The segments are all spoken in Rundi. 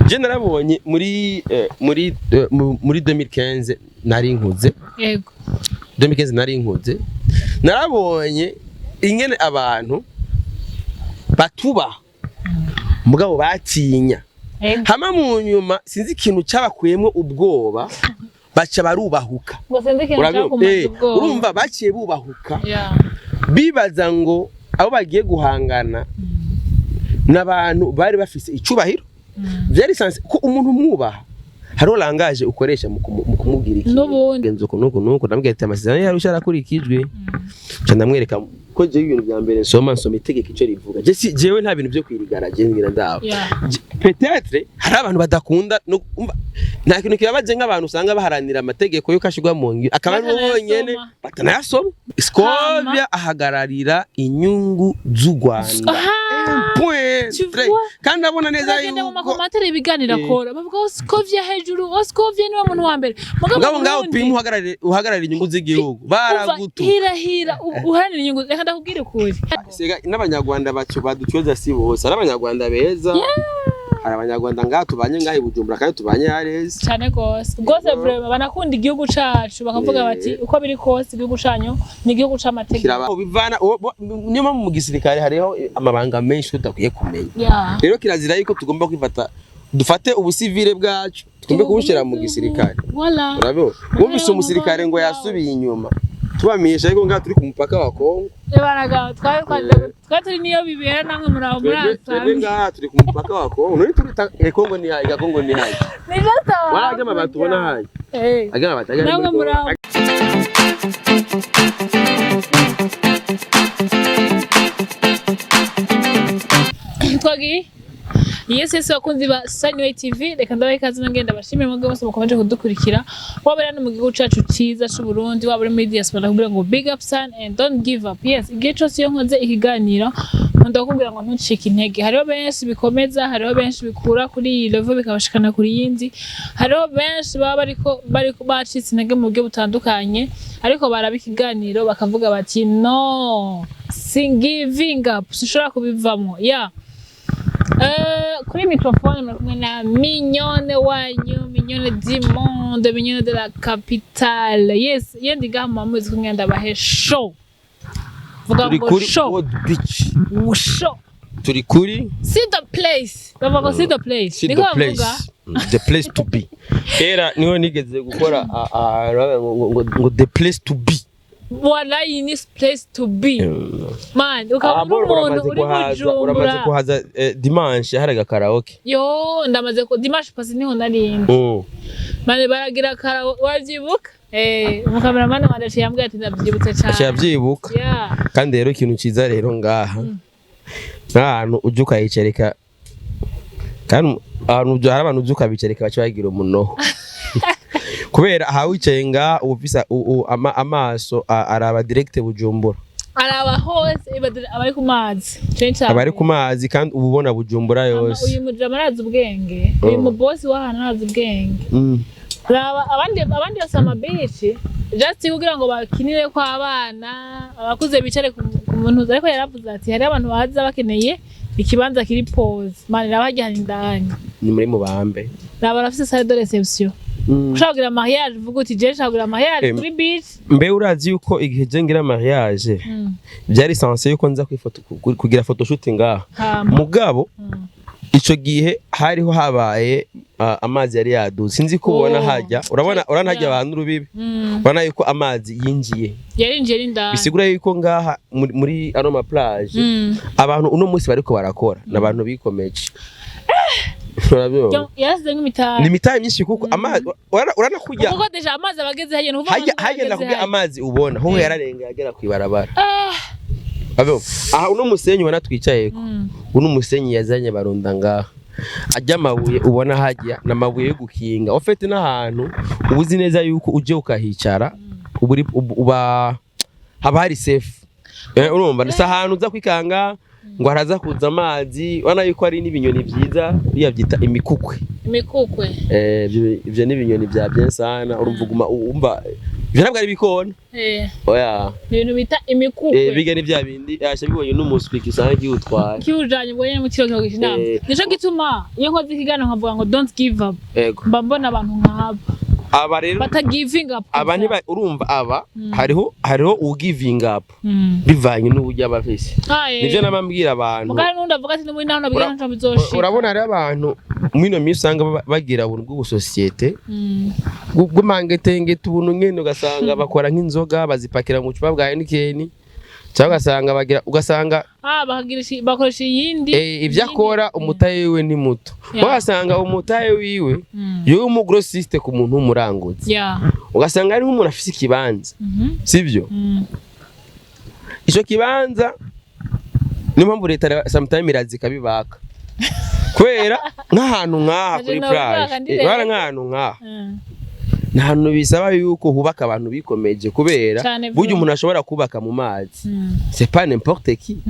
Je narabonye muri 2015 nari nkuze. 2015 nari nkuze, narabonye ingene abantu batuba mugabo batinya. Hama mu nyuma sinzi ikintu cyabakuyemwo ubwoba, baca barubahuka. Ngo sinzi ikintu Urabyumva? cyakumaze ubwoba. Urumva baciye bubahuka, bibaza ngo abo bagiye guhangana n'abantu bari bafise icubahiro. Vyari sensé ko umuntu umwubaha hariho langage ukoresha mu kumubwira ikintu. N'ubundi. Genza uku nuku nuku, ndamubwira ati amasezerano yarusha arakurikijwe. Nca ndamwereka ko jewe ibintu vya mbere nsoma itegeko ico rivuga. Je si jewe nta bintu vyo kwirigara, je ngira ndaba. Peut-être hari abantu badakunda no umva, nta kintu kibabaje nk'abantu usanga baharanira amategeko yuko ashirwa mu ngiro, akaba ari bo Batanayasoma. bonyene batanayasoma. Scovia ahagararira inyungu z'u Rwanda. Point. Tu Trait. vois? Kandi abona neza Uragenda mu yuko ma commentaires ibiganiro akora, bavuga Oscovia hejuru, Oscovia niwe muntu wa mbere. Mugabo ngabo ngaho Burundi, pima uhagararira inyungu z'igihugu baragutu. Hirahira uharanira inyungu. Reka ndakubwire ukuri. Sega n'abanyarwanda bacu baducoza si bose ari abanyarwanda beza. Hari abanyarwanda ngaha tubanye ngaha i Bujumbura kandi tubanye harezi. Cyane rwose rwose, vraiment banakunda igihugu cacu, bakavuga bati uko biri kose igihugu canyu ni igihugu c'amategeko. Kiraba bivana niyo mpamvu mu gisirikare hariho amabanga menshi tudakwiye kumenya. Rero kirazira yuko tugomba kwifata, dufate ubusivile bwacu tugombe kubushyira mu gisirikare. Voilà. Urabona, wumvise umusirikare ngo yasubiye inyuma, tubamenyesha yuko ngaha turi ku mupaka wa Kongo. Ebanaga twari turi niyo bibera, namwe muri aho. Twebwe Murasanzwe. ngaha turi ku mupaka wa Kongo, none turi Kongo ni hayi, Kongo ni hayi. Ni just aho. Wala ajya amabati ubona hayi. Ajya amabati ajya Namwe muri muri Kongo. aho. Twagiye. Yes, bakunzi ba Sunway TV, reka ndabaha ikaze nongera ndabashimire mwebwe bose mukomeje kudukurikira, waba uri hano mu gihugu cacu ciza c'u Burundi, waba uri muri diaspora, kugira ngo big up son and don't give up. Yes, igihe cose iyo nkoze ikiganiro nkunda kukubwira ngo ntucike intege. Hariho benshi bikomeza, hariho benshi bikura kuri iyi level bikabashikana kuri yindi, hariho benshi baba bariko bacitse intege mu buryo butandukanye, ariko baraba ikiganiro bakavuga bati no sin giving up, sinshobora kubivamwo. Yeah. Kuri microphone muri kumwe na Mignone wanyu, Mignone du monde, Mignone de la capitale. Yes, iyo ndi ngaha muba muzi kumwe ndabahe show. Vuga Turi ngo kuri show, World Beach. Show. Turi kuri See the place. Bavuga ngo see the place. See Niko the bavuga. place. The place to be. Kera niho nigeze gukora ngo the place to be. Wallahi ni place to be. Man, ukaba Ah, uri bro, umuntu uramaze uri kuhaza, uramaze Bujumbura. kuhaza dimanche hari agakaraoke. Yo, ndamaze ko dimanche passé niho narindi. Mane baragira kara, wavyibuka? Umukameramani wanje aciye ambwira ati ndavyibutse cane. Aciye avyibuka. Kandi rero ikintu ciza rero ngaha n'ahantu ujya ukayicarika, kandi ahantu hari abantu ujya ukabicarika baca bagira umunoho, kubera aha wicaye ngaha uba ufise amaso araba direct Bujumbura. Araba hose, abari ku mazi. Censhi. Abari ku mazi, kandi uba ubona Bujumbura yose. Uyu mujama arazi ubwenge, uyu mubosi w'ahantu arazi ubwenge. Raba abandi bose ama beach just kugira ngo bakinire ko abana, abakuze bicare ku muntu, ariko yaravuze ati hari abantu baza bakeneye ikibanza kiri posé. Man, raba harya hari indani. Ni muri Mubambe. Raba barafise salle de réception. Ushaka kugira mariage, uvuga uti je nshaka kugira mariage kuri beach. Mbe urazi yuko igihe je ngira mariage byari censé yuko nza kwifoto kugira photoshoot ngaha? Hama. Mugabo ico gihe hariho habaye amazi yari yaduze, sinzi ko ubona. Hajya urabona hajya abantu urubibi. Urabona yuko amazi yinjiye. Yarinjiye n'indani. Bisigura yuko ngaha muri ano ma plage abantu uno munsi bariko barakora n'abantu bikomeje, urabyumva? Yarasize nk'imitahe. Ni imitahe myinshi kuko amazi urana kujya Kuko déjà amazi aba ageze hariya, ni ukuvuga hajya ngo hajya ageze ndakubwira hariya. amazi ubona ho yararenga agera kwibarabara. Urabyumva? Aha uno musenyi ubona twicayeko, uno musenyi yazanye barunda ngaha, ajya amabuye ubona hajya ni amabuye yo gukinga ufite n'ahantu uba uzi neza yuko uje ukahicara uba uba haba hari safe. Urumva si ahantu uza kwikanga ngo haraza kuza amazi. Urabona yuko hari n'ibinyoni byiza biriya byita imikukwe. Imikukwe. Ivyo ni ibinyoni bya bien sana. Urumva uguma wumva Ivyo ntabwo ari ibikona. Oya. Ni ibintu bita imikukwe. Biga ni bya bindi yasha bibonye n'umuswiki usanga kiwutwaye. Kiwujanye ubwo nyene mu kiro kigira inama. Nico gituma iyo nkoze ikiganiro nkavuga ngo "Don't give up", mba mbona abantu nk'aba Aba rero bata giving up. Aba ntiba, urumva, aba hariho ugiving up bivanye n'uburyo aba afise. Nivyo namambwira abantu. Mugabo n'undi avuga ati n'ubundi naho nabwira ntaco bizoshika. Urabona hariho abantu muri ino minsi usanga bagira ubuntu bw'ubusosiyete bw'umangetengete, ubuntu nyene ugasanga bakora nk'inzoga bazipakira mu bucupa bwa Heineken, cyangwa ugasanga bagira, ugasanga Ah, bakagira bakoresha iyindi. Ibyo akora umutahe wiwe ni muto. Ugasanga umutahe wiwe yewe umugrossiste ku muntu w'umuranguzi, ugasanga ari nk'umuntu afise ikibanza, sibyo? Ico kibanza, niyo mpamvu leta sometime iraza ikabibaka, kubera nk'ahantu nk'aha Aje kuri nobibaka plage ndi leta. Bara nk'ahantu nk'aha ni ahantu bisaba yuko hubaka abantu bikomeje, kubera Cane burya vuba. umuntu ashobora kubaka mu mazi, c'est pas n'importe qui,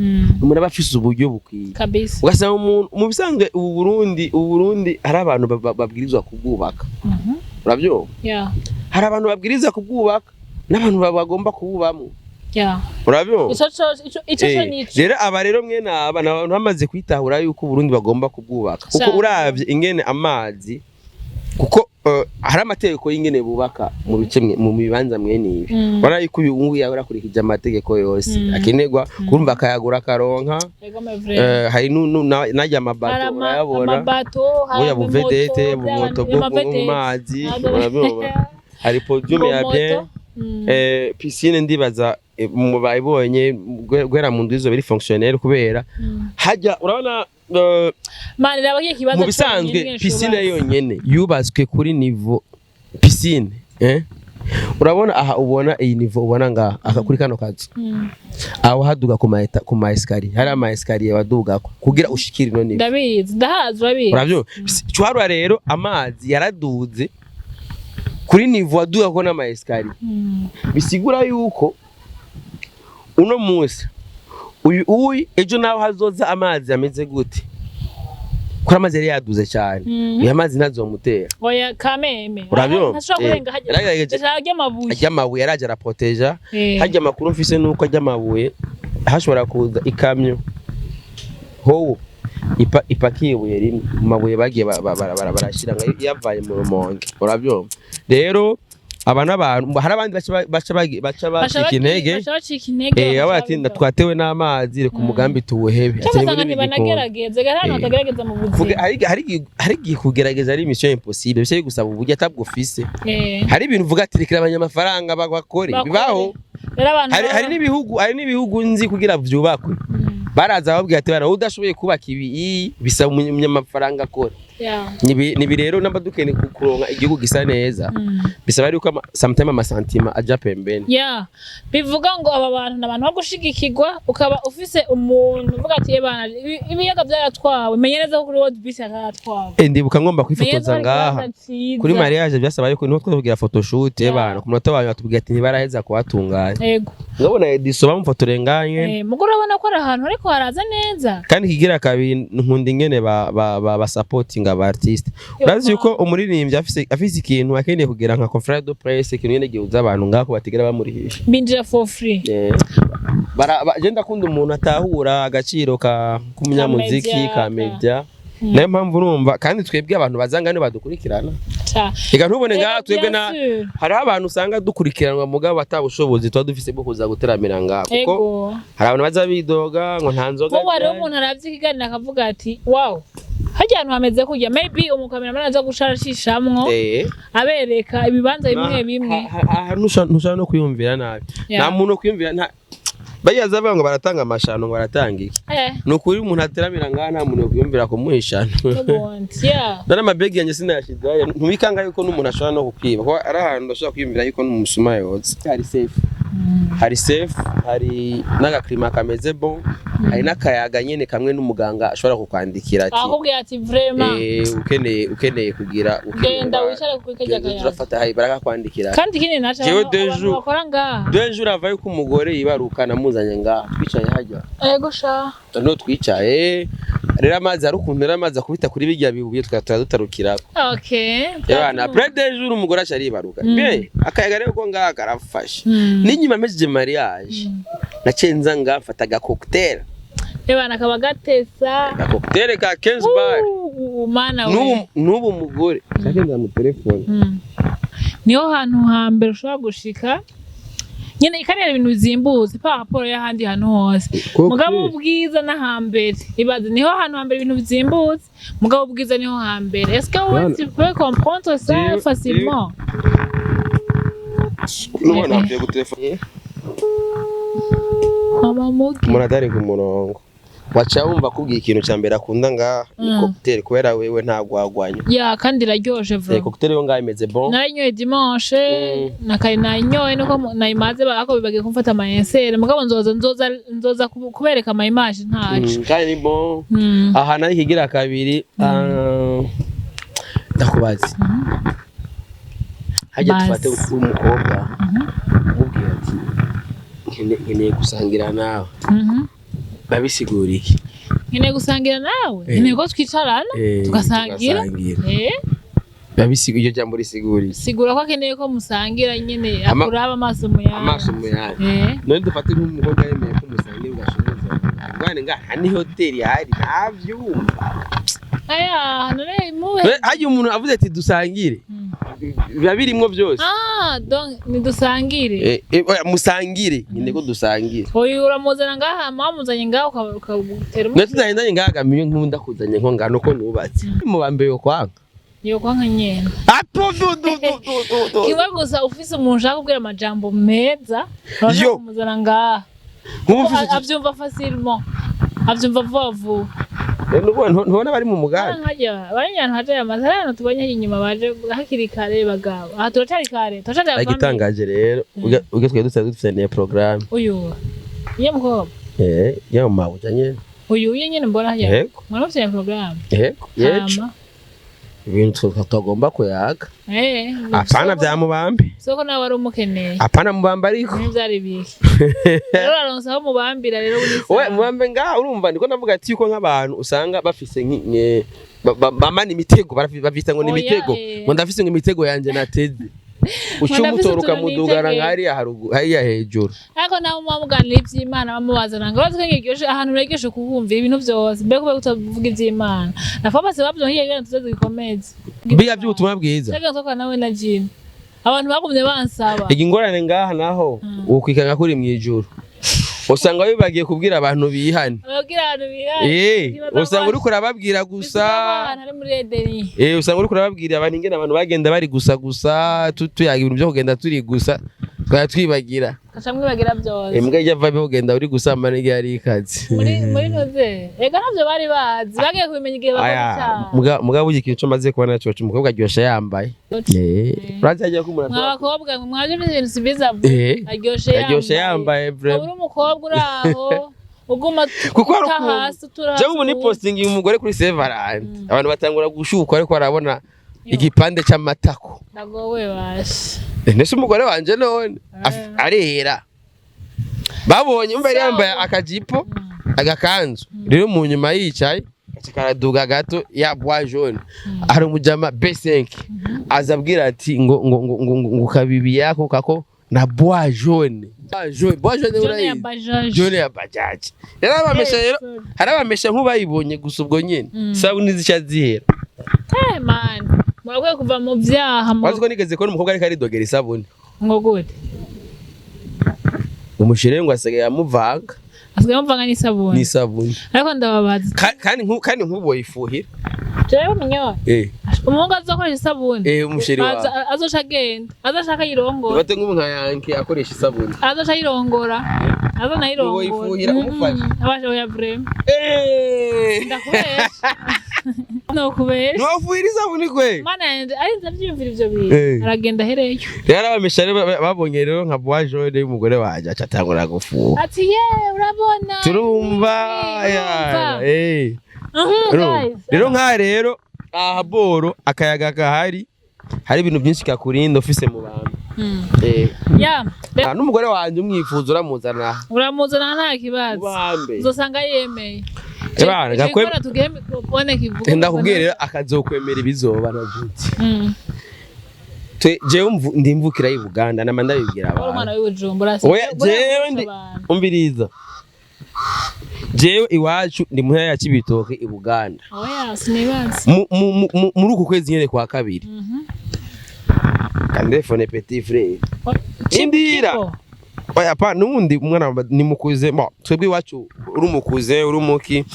umuntu aba afise uburyo bukwiye. Ugasanga umuntu mu bisanzwe, ubu Burundi hari abantu babwirizwa kubwubaka. Urabyumva? Hari abantu babwiriza kubwubaka n'abantu bagomba kububamwo. Urabyumva? Ico co nico. Rero aba rero mwene aba ni abantu bamaze kwitahura yuko Uburundi bagomba kubwubaka, kuko uravye ingene amazi, kuko hari amategeko y'ingene bubaka mu bice mu bibanza mwene ibi. Urabona yuko uyu nguyu yaba yarakurikije amategeko yose akenerwa, kurumva akayagura akaronka. Ego, mais vrai. Hari n'ajya amabato. Hari Urayabona? amabato, hari Buya buvedete, amamoto, bumoto bwo mu amavedete. mazi, urabyumva? Hari podium ya bien. Piscine ndibaza mu bayibonye guhera mu ndwi izo biri fonctionnel, kubera hajya urabona Mani raba kiye kibanza mu bisanzwe conyene ngene piscine cubatse. yonyene yubatswe kuri niveau piscine, urabona aha ubona iyi niveau ubona ngaha aka kuri kano kazu, aho haduga ku ma escalier, hari ama escalier wadugako kugira ushikire ino niveau. Ndabizi, ndahazi, urabizi. Uravyo cwarura rero amazi yaraduze kuri niveau wadugako n'ama escalier. Bisigura yuko uno munsi uyu ejo naho hazoza amazi ameze gute, kuri amazi yari yaduze cyane, uyu amazi ntazomutera. Oya, kameme. Urabyumva? Ntashobora kurenga hajya. Yaragerageje. Ndashaka amabuye. Ajya amabuye yaraje araproteja. Hajya amakuru mfise nuko ajya amabuye hashobora kuza ikamyo howo ipakiye ibuye rimwe mu mabuye bagiye barashyira ngo yavaye mu Rumonge. Urabyumva? Rero aba n'abantu, hari abandi baca bacika intege. Baca bacika intege. Aba ati twatewe n'amazi, reka umugambi tuwuhebe. Cyangwa Ati, usanga "Ni ibigikoni." ntibanagerageze, hari ahantu batagerageza mu buzima. Hari igihe kugerageza ari mission impossible, bisaba gusaba uburyo atabwo ufise. Hari ibintu uvuga ati rekera abanyamafaranga bakore. Bakore. Bibaho. Rero abantu Hari n'ibihugu nzi kugira vyubakwe baraza babwira ati bana udashoboye kubaka ibi iyi bisaba umunyamafaranga akora. Nibi rero namba dukeneye kuronka igihugu gisa neza, bisaba yuko sometime amasentiments aja pembeni. Yeah. Bivuga ngo aba bantu ni abantu bo gushigikirwa, ukaba ufise umuntu uvuga ati "Ebana, ibiyaga byaratwawe, menye neza ko kuri World Beach hataratwawe." Ndibuka ngomba Menye neza kwifotoza ko hari ngaha ikibanza ciza. kuri mariage, byasaba yuko niho twabwira photoshoot. Bana ku munota wawe batubwira ati ntibaraheza kuhatunganya. Ngabona Ediso bamufotoreye nganye. Mugo urabona ko ari ahantu ariko haraza neza. Kandi kigira kabiri, nkunda ingene ba supporting aba artiste. Urazi yuko umuririmbyi afise ikintu akeneye kugira nka conférence de presse, ikintu nyene gihuza abantu ngako batigera bamurihisha. Binjira for free. Je ndakunda umuntu atahura agaciro ka k'umunyamuziki media, ka media. Nayo mpamvu urumva kandi twebwe abantu bazanga nibo badukurikirana. Reka ntubone ngaha twebwe na Bien sûr. hariho abantu usanga dukurikiranwa mugabo atabushobozi tuba dufise bwo kuza guteramira ngaha, kuko hari abantu baza bidoga ngo nta nzoga Nk'ubu hariho zihari. umuntu aravye ikiganiro akavuga ati "Wow, harya hantu hameze kurya." Maybe umukameramani aza gucarashishamwo abereka ibibanza bimwe bimwe. Aha ntushobora no kwiyumvira nabi. Nta muntu kwiyumvira, nta bayaza bavuga ngo baratanga amashano, ngo baratanga iki. Ni ukuri umuntu ateramira ngaha nta muntu yokwiyumvira kumuha ishano. N'ubundi, yeah. None amabegi yanjye sinayashize hariya, ntubikanga yuko n'umuntu ashobora no kukwiba, kuko ari ahantu udashobora kwiyumvira yuko n'umusuma yoza. Hari safe, hari safe, hari n'agaclimat kameze bon, hari n'akayaga nyene kamwe n'umuganga ashobora kukwandikira ati Akakubwira ati "Vraiment, ukeneye kugira ukeneye genda wicare kuri karya genda kayaga." Turafata hayi barakakwandikira. Kandi ikindi naco, Jewe abantu bakora ngaha. Deux jours ava yuko umugore yibaruka namuzanye ngaha, twicaye hajya. Ego sha. No twicaye. Rero amazi, hari ukuntu rero amazi akubita kuri bijya bibuye, tukaba dutarukirako. Yabana, après 2 jours umugore aca aribaruka. Bien, akayaga rero ko ngaha karafashe. N'inyuma mpejeje mariage, naciye nza ngaha mfata aga cocktail. Ebana, kaba gatesa. Aga cocktail ka 15 bar. Mana we. N'ubu umugore cyagenda mu telefone. Niho hantu hambere ushobora gushika nyene, kandi hari ibintu bizimbutse par rapport y'ahandi hantu hose. Mugabo ubwiza n'ahambere, ibaze, niho hantu hambere ibintu bizimbutse, mugabo ubwiza niho hambere. Est-ce que wowe Bana- tu peux comprendre ça facilement? N'ubu navuye gutelefone. Mama mugi. Umuntu atari ku murongo, waca wumva akubwiye ikintu cya mbere akunda ngaha ni cocktail, kubera wewe ntagwagwanya. Ya, kandi iraryoshe vraiment. Cocktail yo ngaha imeze bon. Narayinyoye dimanche. Na kare nayinyoye, nuko nayimaze ariko bibagiye kumfata ama insere, mugabo nzoza kubereka ama image ntaco. Kandi ni bon. Aha nari kigira kabiri, ndakubaza hajya Bazi. dufate umukobwa, umubwira ati nkeneye gusangira nawe, babisigura iki? Nkeneye gusangira nawe? Nkeneye ko twicarana tugasangira. Tugasangira. Babisigura, iryo jambo risigura iki? Sigura ko akeneye ko musangira nyene, akuraba amaso mu yandi. Amaso mu yandi. None dufate nk'umukobwa yemeye ko musangira, ugashoboza ngwane ngaha ni hoteli ihari, nta vyumba. Aya none muhe. Hajya umuntu avuze ati dusangire, biba birimwo byose. Ah, donc nidusangire. Oya, musangire nyine, ko dusangire. Oyu uramuzana ngaha, mwamuzanye ngaha ukagutera. None tudahendanye ngaha gamiyo, nkunda kuzanye nko ngano ko nubatse mu bambere yo kwanga. Yo kwanka nyene. Apo du du du du du du. Kimwe gusa, ufise umuntu ushaka kubwira amajambo meza, urashaka Yo. kumuzana ngaha. Nk'ubu ufise Avyumva facilement, avyumva vuba vuba. Ntubona bari mu mugambi. Nkajya bari ahantu haje amasara, hano tubonye inyuma baje hakiri kare bagabo. Aha turacari kare, turacari. Igitangaje rero, ubwo twari dusanzwe dufitaniye porogaramu. Uyu iyo mukobwa? Yo mabuja nyene. Uyu nyene mbona hajya? Yego. Mwana ufite porogaramu? Yego, yeco. Hama. Ibintu tutagomba kuyaga, apana bya mubambi. Soko nawe wari umukeneye. Apana mubambi ariko. Ntivyari biki rero, uraronsa aho mubambira rero. We mubambe ngaha, urumva ndiko navuga ati yuko nk'abantu usanga bafise bamana imitego, bavyita ngo ni Oya, imitego. Ngo ndafise ngo imitego yanje nateze, uca Ngo ndafise umutora utuntu ukamudugana nitegeye. nk'hariya haruguru, hariya hejuru. Ariko nawe muba muganira ivy'Imana, bamubazana ngo bazi ko ngiryoshe ahantu uregeshe kuhumvira ibintu vyose, mbega kubera kutavuga ivy'Imana na famasi bavuze ngo hirya tuze zikomeze. Biga by'ubutumwa bwiza. Cyangwa nsoka nawe na Jimmy, abantu bagumye bansaba. Igi ingorane ngaha naho wokwikanga kuri mw'ijuru, usanga bibagiye kubwira abantu bihane. Ababwira abantu bihane. Usanga uriko urababwira gusa. Ahantu ari muri Edeni. Usanga uriko urababwira abantu ingene abantu bagenda bari gusa gusa, tuyaga ibintu byo kugenda turi gusa, twari twibagira. Kaca mwibagira byose. Imbwa ijya va kugenda uri gusama n'igihe ari ikazi. Muri noze ega ntabyo bari bazi, bagiye kubimenya igihe bakora Aya, icyaha. Muga burya ikintu co maze kubona cyo, umukobwa aryoshe yambaye. Urazi hagiye ko umuntu Mwa bakobwa mwe, mwavyo ibintu si byiza. Aryoshe. Aryoshe yambaye vraiment. Uri umukobwa uri aho uguma Kuko hari uta ukuntu hasi utura. Jewe ubu ni posting umugore kuri Severand, abantu batangura gushuka, ariko barabona igipande c'amatako. Ndagowe bashe. Nese umugore wanje none arera, babonye umva yari yambaye akajipo, agakanzu, rero mu nyuma yicaye gaca karaduga gato ya bois jaune, hari umujama B5 aza abwira ati ngo kabibi yako kako na bois jaune, bois jaune, bois jaune. Jaune ya Urayizi? bajaji. Jaune ya bajaji. Rero abamesha, rero hari abamesha nk'ubayibonye gusa ubwo nyene isabune zica zihera. Eh man, murakwiye kuva mu vyaha Wazi ko nigeze kubona umukobwa ariko aridogera isabune? Ngo gute? Umushire ngo asigaye amuvanga. Asigaye amuvanga n'isabune. N'isabune. Ariko ndababaza. Kandi nk'ubu yifuhira. Jewe munyora, umuhungu azokoresha isabune. Umusheri wawe. Azoca agenda, azoshaka ayirongora. Bate nk'ubu nka yanke akoresha isabune. Azoca ayirongora, azonayirongora. Woyifuhira umufashe? Abasha, oya vraiment. Ndakubesha nokubesha. Ntiwafuhira isabune kwe? Mana yanje, ari ndavyiyumvira ivyo bintu. Aragenda ahereyo. Rero abamesha rero babonye rero nka bois jaune y'umugore wanje, aca atangura gufuha. Ati ye urabona. Turumva. Urumva. Urumva. Guys. Rero nka rero aha boro akayaga gahari, hari ibintu byinshi kakurinda ufise mu bantu. Ya. Ah, n'umugore wanje umwifuza uramuzana aha. Uramuzana nta kibazo. Ubambe. Uzosanga yemeye. Ebana, Gakora tugihe microphone kivuga. Ndakubwiye rero, akazokwemera ibizoba na Beauty. Twe jewe ndi mvukira y'i Buganda, nama ndabibwira Wari abantu. umwana w'i Bujumbura. Oya, jewe ndi, umviriza, jewe iwacu ndi mu ntara ya Cibitoke i Buganda. Oya, sinibaza. Muri uku kwezi nyene kwa kabiri, kandelefone petit frère. Indira. Kipo. Oya pa, nubundi umwana ni mukuze. Bon, twebwe iwacu uri umukuze, uri umuki,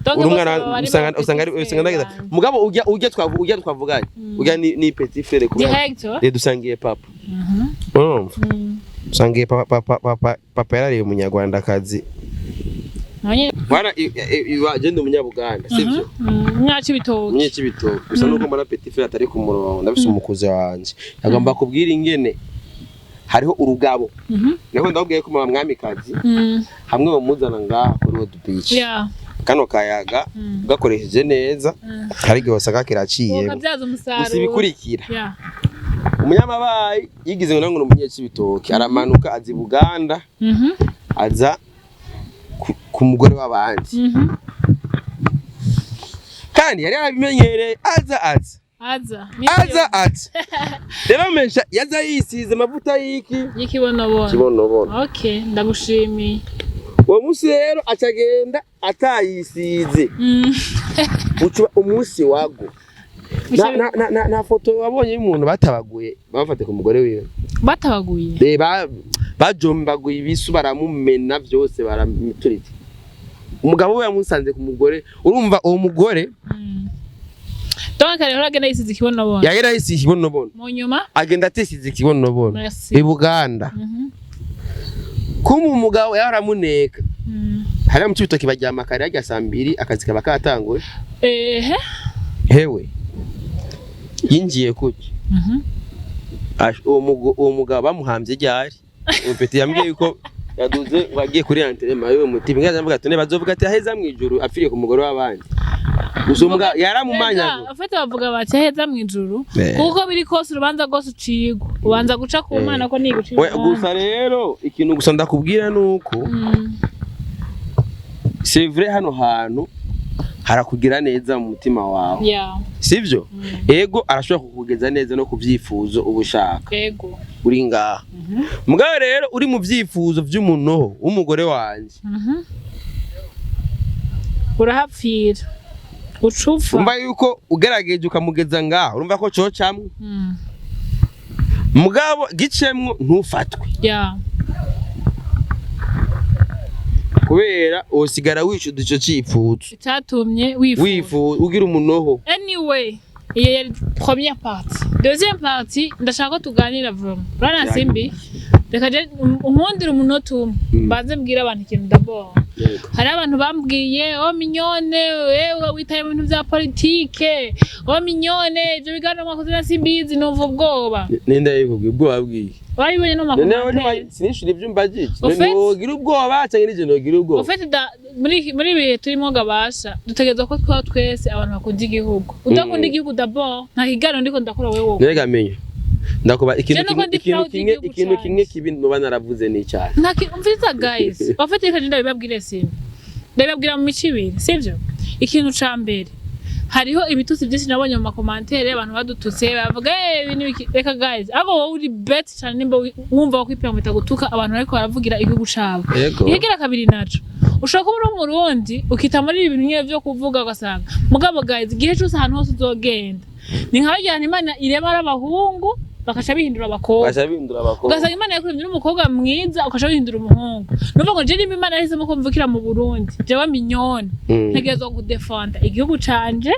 Donc uri bose umwana baba ari usanga ba usanga petit usanga ndageza frère. Mugabo ujya twavuganye, ujya ni petit frère kubera Direct, oh? eh, dusangiye papa. Urumva, dusangiye papa. Papa yarariye umunyarwandakazi. Nonye. Bwana iwaje ndi umunyabuganda, sivyo? Mwacibitoke. Umunyacibitoke gusa nuko mbona petit frère atari ku murongo. Ndafise umukuze wanje, agomba kubwira ingene hariho urugabo. Niho ndababwiye ko mama mwamikazi hamwe bamuzana ngaha kuri World Beach. Kano kayaga ugakoresheje neza, hari igihe wasanga kiraciyemo. Ukabyaza Gusa umusaruro. ibikurikira, umunyamabayi yigize ngo ni umunyacibitoke, aramanuka aza i Buganda, aza ku mugore w'abandi. Kandi yari yarabimenyereye, aza aza Aza. aza aza rero mesha yaza yisize amavuta y'iki? Y'ikibonobono. Kibonobono. Okay, ndagushimiye. Uwo munsi rero acagenda atayisize. Ucuba umunsi wago na foto wabonye y'umuntu batabaguye, bafate ku mugore wiwe. Batabaguye. Eh, bajombaguye ibisu, baramumena byose, baramuturitse. Umugabo we yamusanze ku mugore. Urumva uwo mugore Donc rero agenda yisize ikibonobono. Yagera yisize ikibonobono. Mu nyuma. Agenda atisize ikibonobono Merci. i Buganda. Kuma umugabo yaramuneka hariya mu Cibitoke, baryama kare harya saa 2, akazi kaba katanguye. Ehe. Hewe, yinjiye kuki? Uwo mugabo bamuhambye ryari? Uwo petit yambwiye yuko yaduze ngo agiye kuri enterrement y'uwo mutima. Ngaza mvuga ati bazovuga ati aheza mu ijuru apfiriye ku mugore w'abandi. Gusa uwo mugabo yaramumanyaga. Afite bavuga bati aheza mu ijuru. Kuko biri kose urubanza rwose ucigwa ubanza guca ku Mana, ko nigucira Oya, gusa rero ikintu gusa ndakubwira nuko c'est vrai, hano hantu harakugira neza mu mutima wawe, sivyo? Ego, arashobora kukugeza neza no ku vyifuzo uba ushaka. Uri ngaha, mugabo rero uri mu vyifuzo vy'umunoho w'umugore wanje. Urahapfira ucupfa. Urumva yuko ugerageje ukamugeza ngaho, urumva ko cocamwo. Mugabo gicemwo ntufatwe, kubera wosigara wicuza ico cifuzo. Icyatumye wifuza. Wifuza ugira umunoho. Anyway, iyo yari première partie. Deuxième partie, ndashaka ko tuganira vraiment. Urana Simbi, reka je unkundire umunota umwe, mbanze mbwire abantu ikintu d'abord. Hari abantu bambwiye: "Oh Mignone, wewe witaye mu bintu vya politike. Oh Mignone, ivyo biganiro mwakoze na Simbizi, numva ubwoba." Ninde yabikubwiye? Ubwoba bwiye? Warabibonye no None ma commentaires. Sinishura ivyo mbajije. Au fait- Nogira ubwoba canke nije nogira ubwoba? Au fait, muri ibihe turimo gabasha, dutegerezwa ko twaba twese abantu bakunda igihugu. Udakunda igihugu d'abord, nta kiganiro ndiko ndakora wewe. Nega menyo ndakuba ikintu Je nuko kimwe ndi ikintu proud kimwe y'igihugu ikintu canje. kimwe kibi noba naravuze ni icyaha. Umviriza guys, bafite, reka ndabibabwire simba, ndabibabwira mu mico ibiri, sibyo? Ikintu ca mbere, hariho ibitutsi byinshi nabonye mu ma commentaires, abantu badututse bavuga eh ibi n'ibiki. Reka guys, ahubwo wowe uri bête cyane nimba wumva ko kwipemba gutuka abantu bariko baravugira igihugu cabo. Ikigira kabiri naco, ushobora kuba uri umurundi ukita muri ibi bintu nyene vyo kuvuga, ugasanga mugabo guys, igihe cose ahantu hose uzogenda ni nka barya hantu Imana irema ari abahungu bakaca bihindura abakobwa. Baca bihindura abakobwa. Ugasanga Imana yakuremye uri umukobwa mwiza, ukaca wihindura umuhungu. Nuvuga ngo je nimba Imana yahisemo ko mvukira mu Burundi, jewe Mignone ntegerezwa kudefenda igihugu canje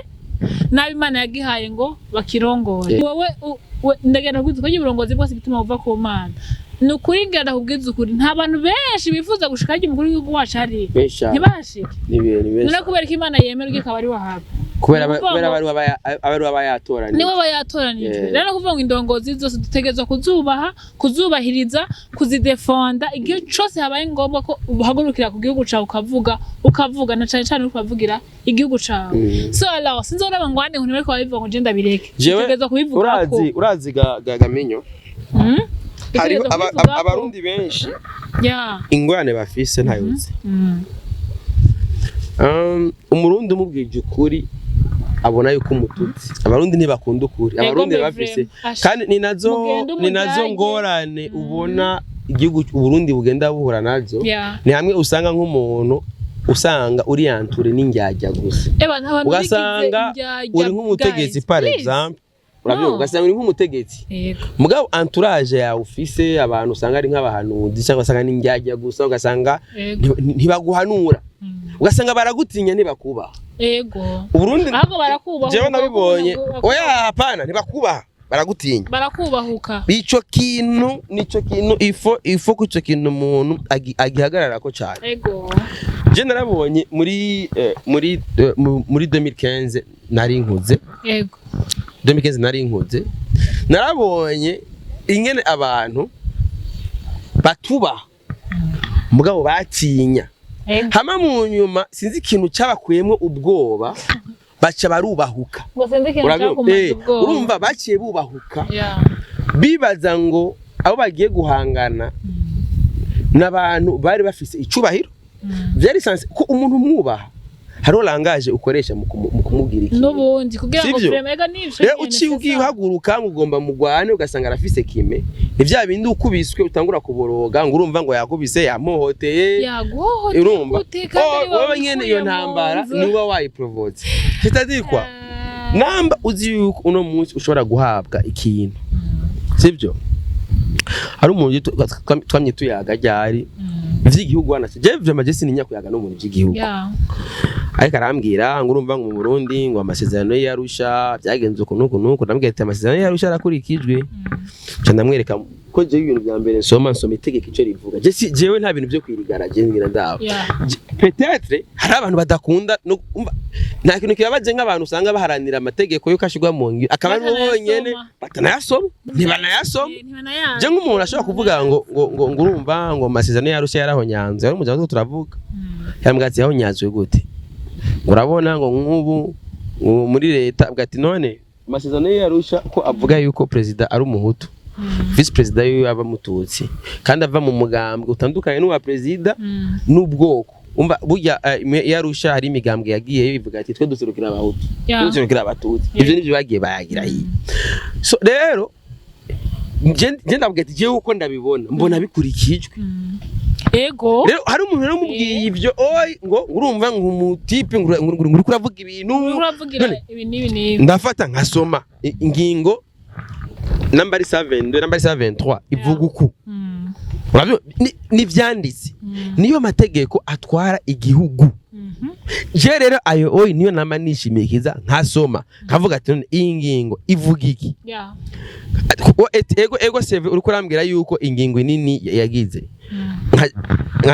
nabi Imana yagihaye ngo bakirongore. Wowe ndagenda kubwiza ko uburongozi bwose igituma buva ku Mana. Ni ukuri, ngenda kubwiza ukuri, nta bantu benshi bifuza gushika harya umukuru w'igihugu wacu ari. Benshi cyane. Ntibahashike. Ni ibintu benshi. None kubera ko Imana yemera ubwo ikaba ari wahaba. Kubera Ni ukuvuga kubera abari aba yatoranije. Niwe aba yatoranijwe. Rero kuvuga ngo indongozi zose dutegerezwa kuzubaha, kuzubahiriza, kuzidefenda igihe cose habaye ngombwa ko uhagurukira ku gihugu cawe ukavuga, ukavuga na cane cane uriko uravugira igihugu cawe. So alors sinzoraba ngo ande nkuntu bariko barabivuga ngo je ndabireke. Jewe Dutegerezwa kubivuga ko urazi ga Gamenyo, hariho Dutegerezwa kubivuga ko. abarundi benshi, ingorane bafise ntayuzi. Umurundi umubwije ukuri abona yuko umututsi. Abarundi ntibakunda ukuri. Ego, Abarundi mbe bafise vraiment. Asha. kandi ni nazo Mugende ni nazo umudage. ngorane ubona igihugu Uburundi bugenda buhura nazo. Ni hamwe usanga nk'umuntu usanga uriyanture n'indyarya gusa, Eba abantu ugasanga bigize uri nk'umutegetsi guys, par please. exemple, urabyumva, No. ugasanga uri nk'umutegetsi, Yego. mugabo entourage yawe ufise abantu usanga ari nk'abahanuzi cyangwa usanga n'indyarya gusa, ugasanga Yego. ntibaguhanura, ugasanga baragutinya, ntibakubaha. Uburundi Ahubwo barakubaha. Jewe nabibonye. Oya, hapana, ntibakubaha, baragutinya. Barakubahuka. Ico kintu nico kintu ifo ko ico kintu umuntu agihagararako cyane. Je narabonye muri 2015 nari nkuze. 2015 nari nkuze, narabonye ingene abantu batuba mugabo batinya. Hama mu nyuma sinzi ikintu cyabakuyemwo ubwoba, baca barubahuka. Ngo sinzi ikintu Urabyumva? cyakumaze ubwoba. Urumva baciye bubahuka, bibaza ngo abo bagiye guhangana n'abantu bari bafise icubahiro. Vyari sanse ko umuntu umwubaha hariho langage ukoresha mu kumubwira ikintu. N'ubundi kugira ngo Sivyo? vraiment ega nivyo Rero nyene, uciye c'est ugiye ça. uhaguruka ngo ugomba mugwane, ugasanga arafise kime, ni vya bindi ukubiswe utangura kuboroga ngo urumva ngo yakubise, yamuhoteye. Yaguhohoteye Urumva gute kandi Oh, ari wowe wowe nyene iyo wikuye mu ntambara nzu? niwe wayiprovotse, c'est-à-dire quoi? Ah. Namba uzi yuko uno munsi ushobora guhabwa ikintu, sibyo? Hari umuntu twamye tuyaga ryari ivy'igihugu wana, je vraiment je sininya kuyaga n'umuntu ivy'igihugu. Ariko arambwira ngo urumva ngo mu Burundi ngo amasezerano y'Arusha byagenze uku n'uku n'uku. Ndamubwira ati amasezerano y'Arusha arakurikijwe. Nca ndamwereka ko jewe ibintu bya mbere nsoma itegeko ico rivuga. Je si jewe nta bintu byo kwirigara, je ngira ndaba. Peut-être hari abantu badakunda no umva, nta kintu kibabaje nk'abantu usanga baharanira amategeko yuko ashirwa mu ngiro akaba ari bo Batanayasoma. bonyene batanayasoma, ntibanayasoma. Ntibanayazi. Je nk'umuntu ashobora kuvuga ngo urumva ngo amasezerano y'Arusha yarahonyanzwe, ari umuryango turavuga, yambwira ati yahonyanzwe gute? Ngo urabona ngo nk'ubu ngo muri leta, avuga ati none amasezerano y'Arusha ko avuga yuko perezida ari umuhutu, vice perezida yiwe aba mututsi kandi ava mu mugambwe utandukanye n'uwa perezida n'ubwoko. Umva burya y'Arusha hari imigambwe yagiye bivuga ati twe duserukira abahutu, twe duserukira abatutsi. Ivyo nivyo bagiye bayagira hiya. So rero je ndavuga ati jewe uko ndabibona mbona bikurikijwe. Rero hari umuntu rero umubwiye ivyo oyi ngo urumva ngo umutipe ngo uriko uravuga ibintu. Uriko uravugira None, ibi n'ibi n'ibi. Ndafata nkasoma ingingo nambari 72, nambari 23 ivuga uku. Urabyumva? Nivyanditse, niyo mategeko atwara igihugu. Je rero ayo oyi niyo nama nishimikiza, nkasoma nkavuga ati none iyi ngingo ivuga iki? Ego seve uriko urambwira yuko ingingo nini yagize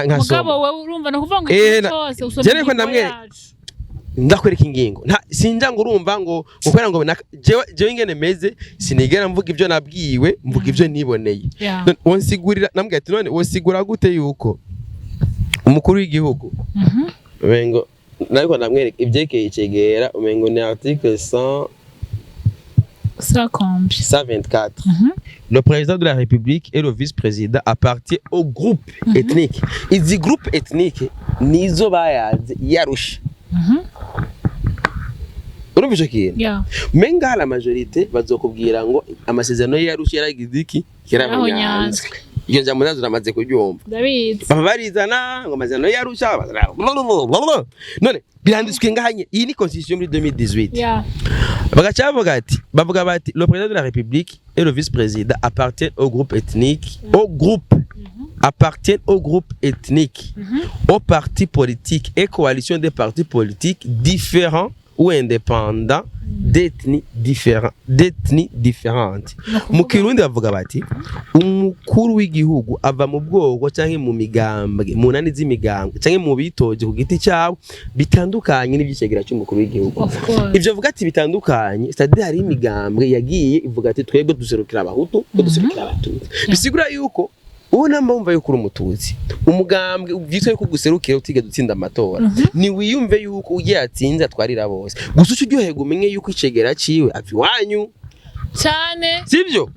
nkasoma. Mugabo wewe urumva no kuvuga ngo Eh, ikintu cyose usoma je reko ingingo yacu. Ndakwereka ingingo. Nta sinja ngo urumva ngo gukorera ngo jewe ingene meze sinigera mvuga ibyo nabwiwe, mvuga ibyo niboneye. None wonsigurira, nambwira ati none wosigura gute yuko umukuru w'igihugu umengo nariko ndamwereka ivyekeye icegera, umengo ni article 100 Ça combien? 124: le président de la République et le vice-président appartient au groupe ethnique. Izi groupe ethnique nizo bayaze yarusha. Urumva ico kintu? Yeah. Menga la majorité bazokubwira ngo amasezerano yarusha yaragize iki, yarahonyanzwe. Iyo njambo nazo namaze kuryumva. Ndabizi. Baba barizana ngo amasezerano yarusha, none biranditswe ngahanye, iyi ni constitution muri 2018. Bagaca bavuga ati, bavuga bati le président de la République et le vice-président appartiennent au groupe ethnique, au groupe appartiennent au groupe ethnique, au parti politique et coalition des partis politiques différents ou indépendants d'ethnies différentes, d'ethnies différentes. Mu kirundi bavuga bati umukuru w'igihugu ava mu bwoko canke mu migambwe, mu nani z'imigambwe canke mu bitoje ku giti cyabo bitandukanye n'ivyicegera cy'umukuru w'igihugu. Of course. Ivyo vuga ati bitandukanye, c'est-à-dire hari imigambwe yagiye ivuga ati twebwe duserukira abahutu, twe duserukira abatutsi. Bisigura yuko ubu namba wumva yuko uri umututsi, umugambwe vyitwa yuko uguserukira utigeze utsinda amatora, ni wiyumve yuko ugiye atsinze atwarira bose. Gusa uca uryoherwa umenye yuko icegera ciwe ava iwanyu. Cyane. Sivyo?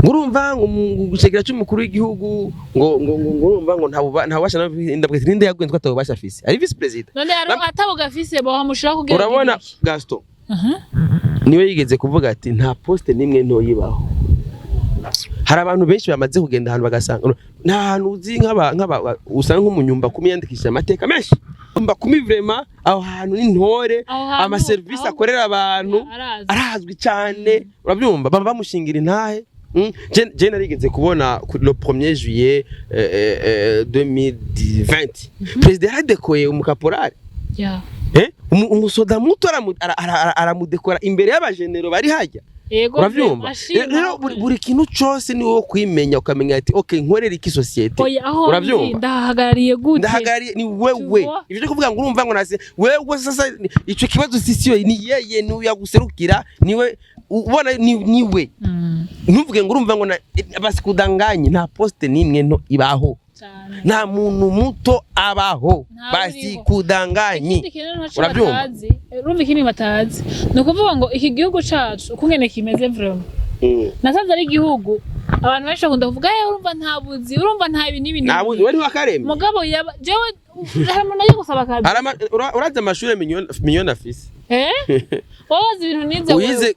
Ngo urumva ngo gucegera cy'umukuru w'igihugu ngo urumva ngo nta bubasha, ndabwira ninde yaguye ngo atabubasha afise, ari vice président. None ari atabo gafise bamushira kugira Urabona Gaston niwe yigeze kuvuga ati nta poste nimwe ntoyibaho. Hari abantu benshi bamaze kugenda ahantu bagasanga nta hantu uzi nk'aba usanga nk'umunyumba kumi yandikishije amateka menshi. Nyumba kumi vraiment, aho hantu ni ntore. Aho hantu- Amaserivisi akorera abantu arazwi. Arazwi cyane, urabyumva, baba bamushingira intahe. Je narigeze kubona le 1er juillet 2020 président yaradekoye umukaporari. Umusoda muto aramudekora imbere y'abajenero bari hajya. Urabyumva? Ashima. Rero buri kintu cyose ni wowe kwimenya, ukamenya ati okay, nkorera iki société? Oya, aho Urabyumva? ndi ndahagarariye gute? Ndahagarariye ni wewe. Tu vois? Ibyo kuvuga ngo urumva ngo nase wewe, sasa ico kibazo sisiyo ni yeye, ni yaguserukira, niwe ubona niwe. Ntuvuge ngo urumva ngo basikudanganye, nta poste nimwe nto ibaho. Cyane. Nta muntu muto abaho. Ntawe uriho. Basikudanganye. Ikindi kintu ntaco Urabyumva? batazi, urumva, ikindi batazi ni ukuvuga ngo iki gihugu cacu ukungene kimeze vraiment, nasanze ari igihugu abantu benshi bakunda kuvuga urumva nta buzi, urumva nta ibi n'ibi Nta buzi, n'ibi. wari wakaremye. Mugabo yaba jewe hari umuntu agiye gusaba akazi. Urazi amashure miliyoni afise? Wowe wazi ibintu nize wewe. Uyize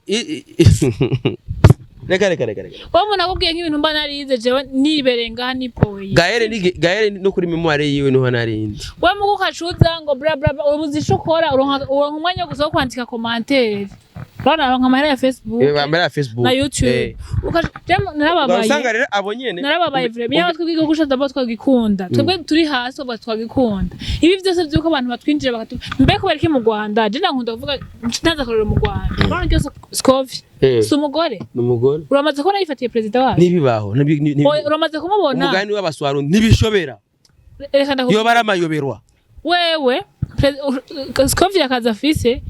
reka reka reka reka. Wowe umuntu akubwiye nk'ibintu mba narize jewe nibereye ngaha nipoye. Gaere ni Gaere no kuri mémoire yiwe niho narindi. Wewe mugu ukacuza ngo bla bla bla, ubuzi ico ukora, uronka umwanya wo gusa wo kwandika commentaire, urabona aronka amahera ya Facebook Amahera ya Facebook na YouTube. Jewe narababaye. Usanga rero abo nyene Narababaye vraiment. Yaba twebwe igihugu cacu d'abord twagikunda, twebwe turi hasi ubu twagikunda, ibi byose by'uko abantu batwinjira bakatu mbe kubera iki mu Rwanda? Je nankunda kuvuga ntaza kurera mu Rwanda, urabona ryose Scovia si umugore? Ni umugore. Uramaze kubona yifatiye perezida wacu? Ntibibaho. Oya, uramaze kumubona? Umugani w'abaswaro ntibishobera. Reka ndakubwira. Yoba ari amayoberwa. Wewe Scovia akazi afise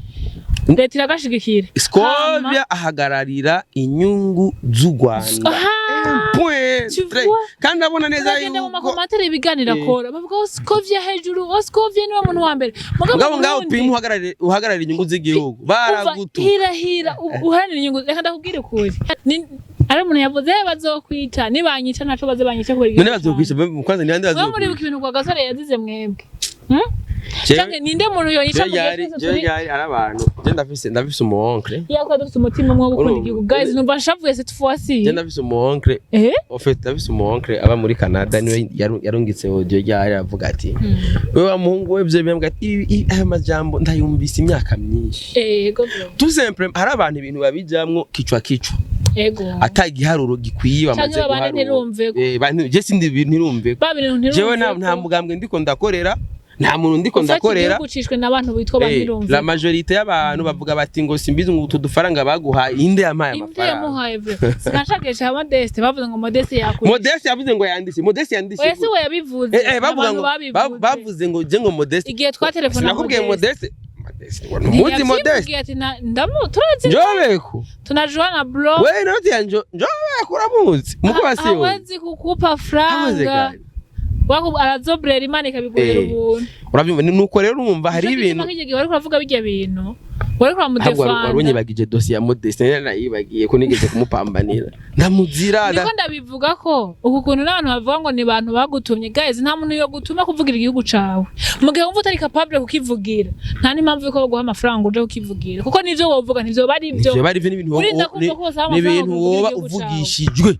leta iragashigikira. Scovia ahagararira inyungu z'u Rwanda. Aha. Point. Tu vois? Kandi abona neza Uragenda mu yuko ma commentaires ibiganiro akora bavuga ngo Scovia hejuru, oh, Scovia niwe muntu wa mbere. Mugabo Mugabo ngaho Burundi, pima uhagararira inyungu z'igihugu baragutu. Hira hira uharanira inyungu. Reka ndakubwire ukuri. Ari umuntu yavuze: "Eh, bazokwica, nibanyica ntaco baze banyica kubera None igihugu bazokwica kwanza ni bande? canje." Mwe muribuka Bazokwica ibintu kwa Gasore yazize mwebwe? Hmm? Canke ninde muntu yonyica mu gihe twese Jewe turi ryari ari abantu, je ndafise umu oncle. Iya, dufite umutima umwe wo gukunda Urumva? igihugu. Guys, numva nshavuye cette fois-ci. Je ndafise umu oncle. En fait, ndafise umu oncle aba muri Canada, niwe yarungitse audio ryari aravuga ati wewe wa muhungu we, ivyo bimbwa ati aya majambo ndayumvise imyaka myinshi. Ego bro. Tout simplement hari abantu ibintu babijamwo kichwa kichwa, ata igiharuro gikwiye bamaze Canke babane guharura. ntirumveko. Je sindi ibintu ntirumveko. Ba bintu ntirumveko. Jewe nta mugambwe ndiko ndakorera, nta muntu ndiko Ufata ndakorera. igihugu cishwe n'abantu bitwa ba ntirumveko. La majorité y'abantu bavuga bati ngo simbizi ngo utu dufaranga baguhaye, inde yampaye Inde amafaranga? yamuhaye bro? Sinashakisha Modeste, bavuze ngo Modeste yakuriye. Modeste yavuze ngo yandishe, Modeste yandishe. Oya, si we yabivuze. Bavuga Abantu ngo babivuze. Bavuze ngo je ngo Modeste Igihe twatelefona Sinakubwiye Modeste, Modeste ngo numuzi Modeste. Ntiyavyivugiye ati ndamu turazi. Njobeko. Tunajuana bro. We noti ya Njobeko uramuzi muko basiyo. Hawezi kukupa Hamuze franga kandi. Wako arazobrera, Imana ikabiguhera ubuntu. Urabyumva, nuko rero urumva hari Nico gituma ibintu nk'icyo gihe wariko uravuga bijya bintu wariko Ntabwo wari uramudefanda. unyibagije dosiye ya Modeste, nari nayibagiye ko nigeze kumupambanira ndamuzira. Niko ndabivuga ko uku kuntu n'abantu bavuga ngo ni bantu bagutumye, guys, nta muntu yo gutuma kuvugira igihugu cawe mu gihe wumva utari capable kukivugira. Nta n'impamvu yuko baguha amafaranga uje kukivugira, kuko nivyo wovuga ntivyo bari ivyo. Nivyo bari ivyo n'ibintu Urinda kumva ko basaba amafaranga n'ibintu kuvugira woba igihugu cawe. uvugishijwe.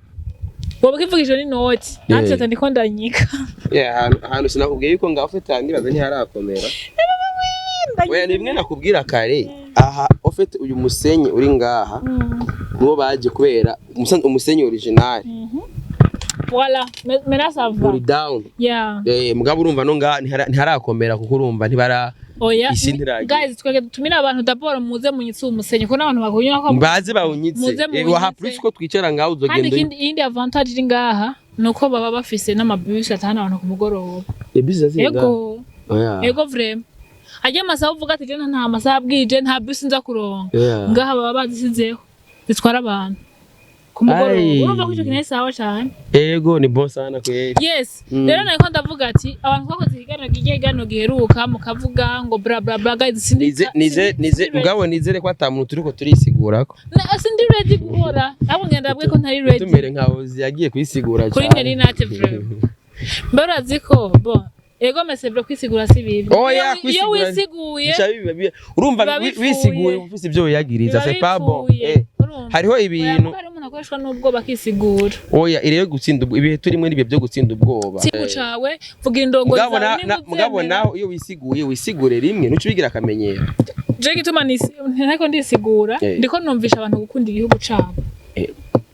Woba ukivugishije n'inoti natwe ndiko ndanyika. Yeah, ahantu sinakubwiye yuko ngaho ufite ndibaza ntiharakomera. Oya, ni bimwe nakubwira kare aha. Ufite uyu musenyi uri ngaha niwo baje kubera umusenyi original. Voilà, maintenant ça va. Uri down. Yeah. Mugabo urumva no ngaha ntiharakomera kuko urumva ntibara Oya. Isi ntiragira. Guys, twege dutumire abantu d'abord muze munyitse umusenyi kuko n'abantu bakunyura ko Baze bawunyitse. Muze Waha muwunyitse. plus ko twicara ngaho Kandi uzogenda. ikindi, iyindi avantage iri ngaha ni uko baba bafise n'amabus atahana abantu ku mugoroba. Bisi ziri ngaha? Ego. Oya. Ego vraiment, ajya amasaha uvuga ati je nta masaha bwije, nta bus nza kuronka, Yeah. ngaha baba bazisizeho zitwara abantu. Ku mugoroba. Ai. Urumva ko ico kintu ari sawa cane. Ego, ni bon sana kweli. Yes. Rero nariko ndavuga ati abantu twakoze ikiganiro, ikiganiro giheruka, mukavuga ngo bla bla bla. Guys, sindi Nize nize nize mugabo nizere ko ata muntu turiko turisigurako. Sindi ready guhora, ahubwo ngenda ndabwiye ko ntari ready. Tumere nka Ozi yagiye kwisigura Kuri cyane. Neri Nate, vraiment. Mbe urazi ko bon, ego mese bro, kwisigura si bibi. Oya, Iyo kwisigura- wisiguye Bica urumva biba bipfuye. wisiguye ufise ibyo wiyagiriza, Biba c'est pas bon. bipfuye. Urumva? Hariho Oya, ibintu kuko hari umuntu akoreshwa n'ubwoba akisigura. Oya, ire yo gutsinda ibihe turimo n'ibihe byo gutsinda ubwoba. Igihugu cawe, vugira indongo Mugabo zawe nimba mugabo uvyemera. nawe iyo wisiguye, wisigure rimwe, ntuce ubigira akamenyero. Je gituma ntariko ndisigura, ndiko numvisha abantu gukunda igihugu cabo,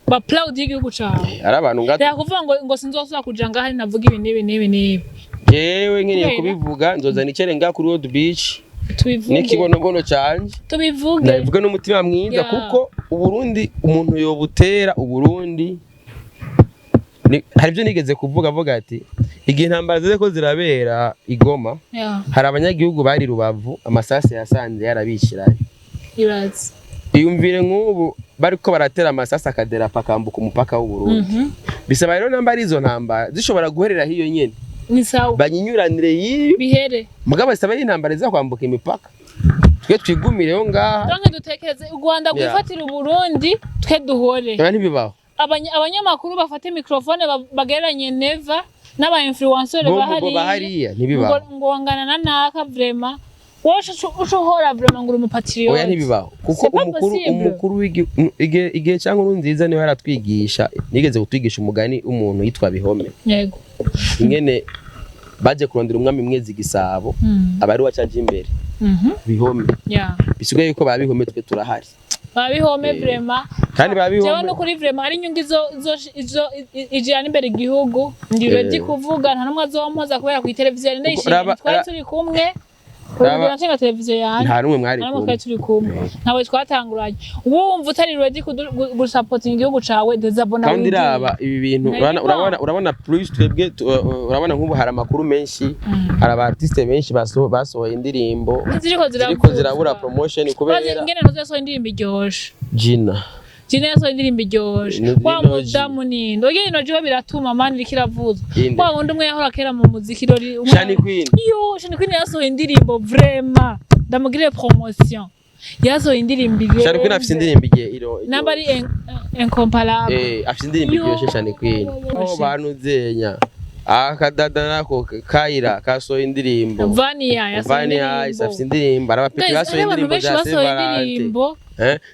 ba proud y'igihugu cabo. Ari abantu ngato. Reka kuvuga ngo sinzosubira kuja ngaha navuga ibi n'ibi n'ibi n'ibi. Jewe nkeneye Kubera? kubivuga, nzoza nicare ngaha kuri World Beach Tubivuge. n'ikibonobono canje. Tubivuge. Ndabivuge n'umutima mwiza, kuko Uburundi umuntu yobutera Uburundi hari ibyo nigeze kuvuga, avuga ati igihe intambara ziriko zirabera i Goma, hari abanyagihugu bari Rubavu amasasi yasanze yarabishirayo. Ibaze. Iyumvire nk'ubu bariko baratera amasasi akaderapa akambuka umupaka w'Uburundi. Bisaba rero namba ari izo ntambara zishobora guherera hiyo nyene, Ni sawa. banyinyuranire yiyo. Bihere. Mugabo bisaba ari intambara iza kwambuka imipaka, twe twigumireho ngaha. Donc dutekereze u Rwanda rwifatira Uburundi, twe duhore. Oya, ntibibaho. Abanyamakuru bafate microphone bagereranye Neva n'aba influenceur Bo bahariya. Bahariya ntibibaho. Ngo wangana na naka, vraiment wowe uca uhora vraiment ngo uri umupatriote. Oya, ntibibaho, kuko C'est pas umukuru possible. umukuru igihe cya Nkurunziza niwe yaratwigisha, nigeze kutwigisha umugani w'umuntu yitwa Bihome, ingene baje kurondera umwami Mwezi Gisabo, aba ari wacaje imbere Bihome. Bisigaye yuko ba Bihome twe turahari. Babihome, vraiment. Kandi ba Jewe Bihome nukuri, vraiment, ari inyungu izo ijana imbere igihugu, ndi ready kuvuga, nta n'umwe azompoza kubera ku televiziyo ndayishimiye. Twari turi kumwe nshinga televiziyo yanjye. Nta n'umwe mwari Nta n'umwe kumwe. twari turi kumwe, ntawe twatanguranye. Wumva utari ready gusapotinga igihugu cawe, désabonner. Kandi raba ibi bintu, Nta urabona bibaho. urabona plus twebwe urabona nk'ubu hari amakuru menshi, hari aba artiste benshi basohoye indirimbo ziriko ziriko zirabura promotion kubera kubera ingene ntuzo yasohoye indirimbo iryoshe. Gina. Gina yasohoye indirimbo iryoshe. Wa Inoji. mudamu ninde oge inoji ho biratuma mani iriko iravuzwa. Inde? Wa wundi umwe yahora kera mu muziki rori Shani Queen. Yo, Shani Queen yasohoye indirimbo, vraiment ndamugirire promotion, yasohoye indirimbo Shani Queen afise irenze. indirimbo igihe iro Namba ari incomparable. Afise indirimbo Yo. iryoshe Shani Queen. Aho banuzenya akadada nako Kaira kasohoye indirimbo. Vania yasohoye Vania Ice afise indirimbo. indirimbo, hari abapeti Guys, basohoye hariho abantu indirimbo benshi za basohoye Sevalante. indirimbo.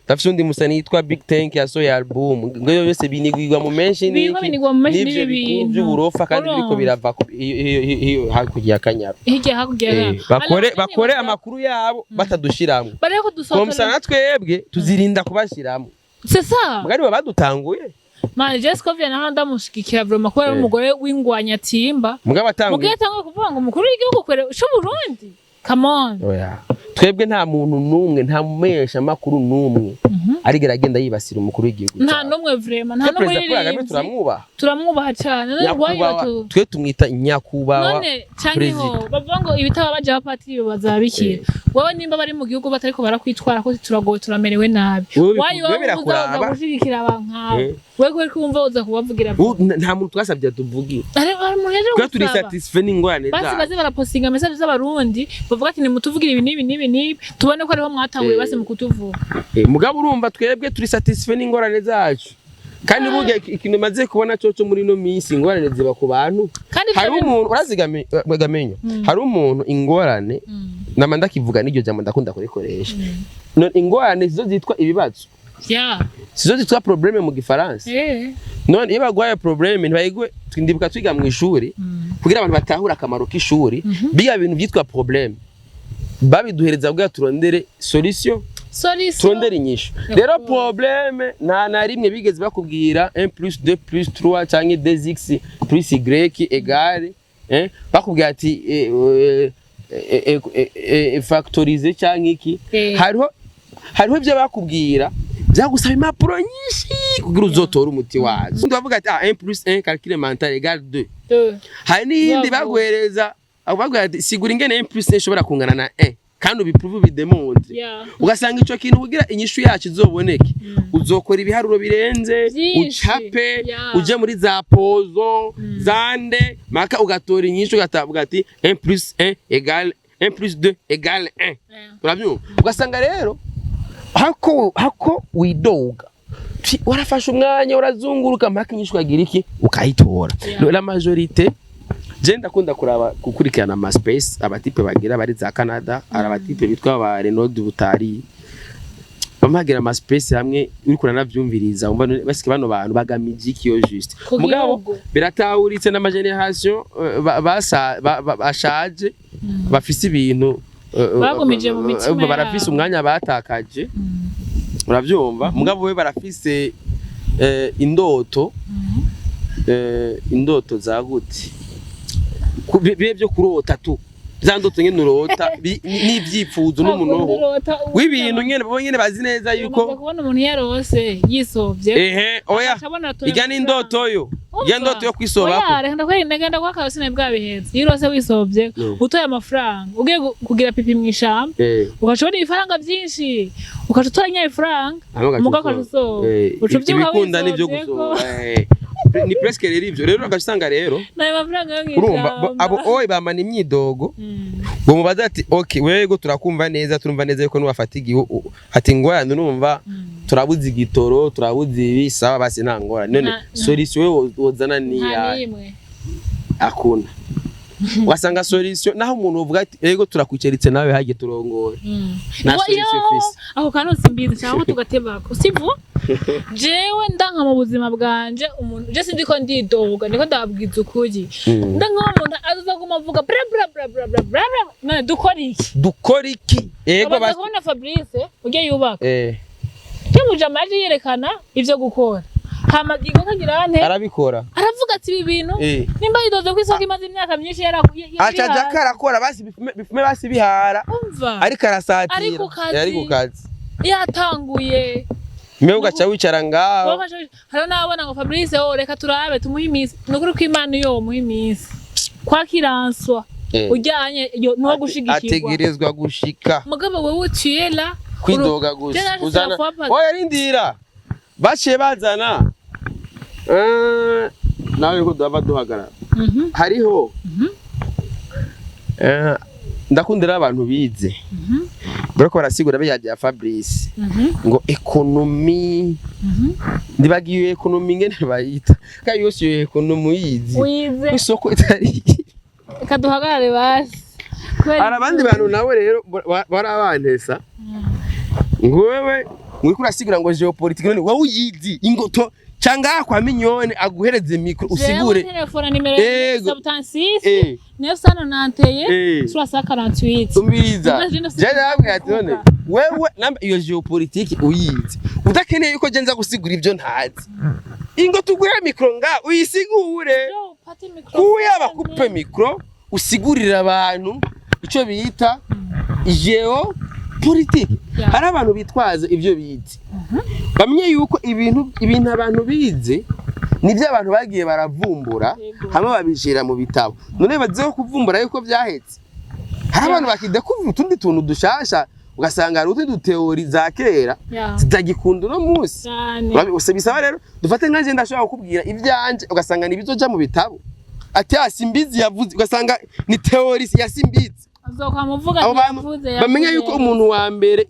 Ndafise undi musani yitwa Big Tank yasohoye album, ngo iyo byose binigwigwa mu menshi. Biriko Niki binigwa mu menshi n'ivyo n'ibi bikuru bintu. by'uburofa kandi biriko Urumva? birava iyo hakurya ya Kanyaru. Hirya hakurya. Bakore bakore amakuru yabo batadushiramwo, Bareko comme ça dusotora. na twebwe tuzirinda kubashiramwo. C'est ça. Mugari baba badutanguye. Man, Jessica Via naho ndamushigikira vraiment kubera umugore w'ingwanya timba. Mugabo atanguye. Mugihe atanguye kuvuga ngo umukuru w'igihugu kwere c'u Burundi. Come on. Oya, twebwe nta muntu n'umwe, nta mumesha makuru n'umwe arigera agenda yibasira umukuru w'igihugu Nta cyacu. n'umwe vraiment, nta Twe Perezida Paul Kagame n'umuririmbyi. turamwubaha. Turamwubaha cyane. None Nyakubahwa, wayo twe tumwita nyakubahwa none canke perezida. ho bavuga ngo ibitaba baja abapatiri bazabikira. Wewe nimba bari mu gihugu batariko barakwitwara ko turagowe, turamerewe nabi. Wewe Wayo wewe wowe uza birakuraba. gushigikira abantu nkawe. Wewe kubera ko wumva uza kubavugira. Nta muntu twasabye tuvugira. Hari umuntu yaje Twe turi gusaba. satisfait n'ingorane Basi zacu. baze barapostinga message z'abarundi bavuga ati nimutuvugire ibi n'ibi n'ibi n'ibi, tubone ko ariho mwatanguye, basi mu kutuvuga. Mugabo urumva twebwe turi satisfait n'ingorane zacu, kandi burya ikintu maze kubona coco muri ino minsi, ingorane ziba ku bantu. Kandi Hari ivyo umuntu urazigamenya, hari umuntu ingorane, nama ndakivuga n'iryo jambo ndakunda kurikoresha. None ingorane sizo zitwa ibibazo? Sizo zitwa problème mu gifaransa? None iyo baguhaye problème ntibayigwe? Ndibuka twiga mu ishuri, kugira abantu batahure akamaro k'ishuri, biga bintu byitwa problème, babiduhereza kugira turondere solution, Solution. turondere inyishu. Rero problème nta na rimwe bigeze bakubwira 1 plus 2 plus 3 cyangwa 2x plus y égale, bakubwira ati factoriser cyangwa iki. Hariho ibyo bakubwira byagusaba impapuro nyinshi kugira uzotore umuti wazo. Undi bavuga ati ah, 1 plus 1 calcul mental égale 2. Deux. Hari n'iyindi Bravo. baguhereza, baguha ati sigura ingene 1 plus 1 ishobora kungana na 1. Kandi ubiprouve, ubidémontre. Ugasanga ico kintu kugira inyishu yacu izoboneke, uzokora ibiharuro birenze, Vyinshi. ucape, uje muri za pozo zande maka, ugatora inyishu, ugatavuga ati 1 plus 1 égale 1 plus 2 égale 1. Urabyumva? Ugasanga rero hako widoga, warafashe umwanya, urazunguruka mpaka inyishu ukagira iki, ukayitora. La majorité, je ndakunda kuraba, gukurikirana ama space abatype bagira bari za Canada. Hari abatype bitwa ba Renaud Butari, bamagira ama space hamwe, uriko uranavyumviriza umva none basike bano bantu bagamije iki yo juste? Ku Mugabo gihugu. biratahuritse n'ama génération bashaje, bafise ibintu Bagumije mu mitima barafise yabo. umwanya batakaje, uravyumva? Mugabo we barafise indoto, indoto zagute, bibe byo kurota tu, za ndoto nyene urota n'ivyifuzo n'umunoho w'ibintu nyene bo nyene bazi neza yuko yuko kubona umuntu yarose yisovye, ehe, oya, acabona atoye irya ni amafaranga. indoto yo, irya ndoto yo kwisobako. Oya, reka ndakwereka, ndagenda kwa kawe sinari bwabiheze. Iyo urose wisovye, No. utoye amafaranga, ugiye kugira pipi mw'ishamba, ugaca ubona ibifaranga byinshi, ugaca utora nyabifaranga, Hama ugaca umugabo ugaca usoba. usoba. Uca ubyibuha Ibikunda nivyo wisovyeko. gusoba. Ni presque rero ivyo rero ugasanga rero N'ayo mafaranga yo urumva mw'ishamba. Abo oye bamana imyidogo, ngo mubaze ati: "Okay, wewe turakumva neza, turumva neza yuko nuwafata igihu ati ngorane, urumva turabuze igitoro, turabuze ibi, sawa basi, nta ngorane. None solution wewe wozana ni Nta yahe?" n'imwe. Akuna ugasanga solution naho umuntu uvuga ati: "Ego, turakwicaritse nawe hagiye turongora," nta solution ufise. Ako kantu simbizi, cyangwa tugatebako sivu. Jewe ndanka mu buzima bwanje umuntu, je sindi ko ndidoga, niko ndababwiza ukuri. Ndanka umuntu aza guma avuga bla bla bla bla bla bla bla. None dukora iki? Dukora iki? Ego. Abanza Basi. kubona Fabrice ujye yubaka, cyamuje amaje yerekana ivyo gukora, hama Gigo kagira ante? Arabikora. Aravuga ati ibi bintu nimba yidoze ko isoko imaze imyaka myinshi Aca aja karakora basi, bifume basi bihara. Umva. Ariko arasatira. Ari ku kazi. Ari ku kazi. Yatanguye. Mbe ugaca wicara ngaho. Hariho n'ababona ngo Fabrice, oh, reka turabe tumuhe iminsi. Ni ukuri ko Imana iyo muha iminsi kwakiranswa ujyanye iyo nuwo gushigikirwa. Ategerezwa gushika. Mugabo wewe uciye la Kwidoga gusa. Jena Uzana sinafuapa. oya, rindira, baciye bazana nawe ko duhava duhagarara. Hariho ndakundira abantu bize bariko barasigura bijya bya Fabrice ngo économie, ndibagiye économie ngene bayita, kandi yose iyo économie uyizi Wize. isoko itari. Reka duhagarare basi. Kubera Hari abandi bantu nabo rero barabantesa ngo wewe uriko urasigura ngo géopolitique, none wowe uyizi ingoto cyangwa kwa Mignone aguhereze micro usigure. Jewe telefone nimero Ego. 76 991 348. Umviriza. Umva, je Je nababwiye ati: "None wewe namba iyo géopolitique uyizi, udakeneye yuko je nza gusigura ibyo ntazi, ingo tuguhe micro nga uyisigure." Yo, pati microphone. Kuya bakupe micro usigurira abantu icyo bita géopolitique. Hari abantu bitwaza ibyo bize, bamenye yuko ibintu abantu bize nibyo abantu bagiye baravumbura, hamwe babishira mu bitabo. None bazeho kuvumbura yuko byahetse, hari abantu bakidekuvura utundi tuntu dushasha, ugasanga hari utundi duthéories za kera zitagikunda uno munsi. Cyane. Bisaba rero dufate nka je ndashobora kukubwira ivyanje, ugasanga nibizoja mu bitabo ati: "Ah, Simbizi yavuze," ugasanga ni théorie ya Simbizi. Azokwamuvuga Abo ati bantu yavuze bamenye yavuze. yuko umuntu wa mbere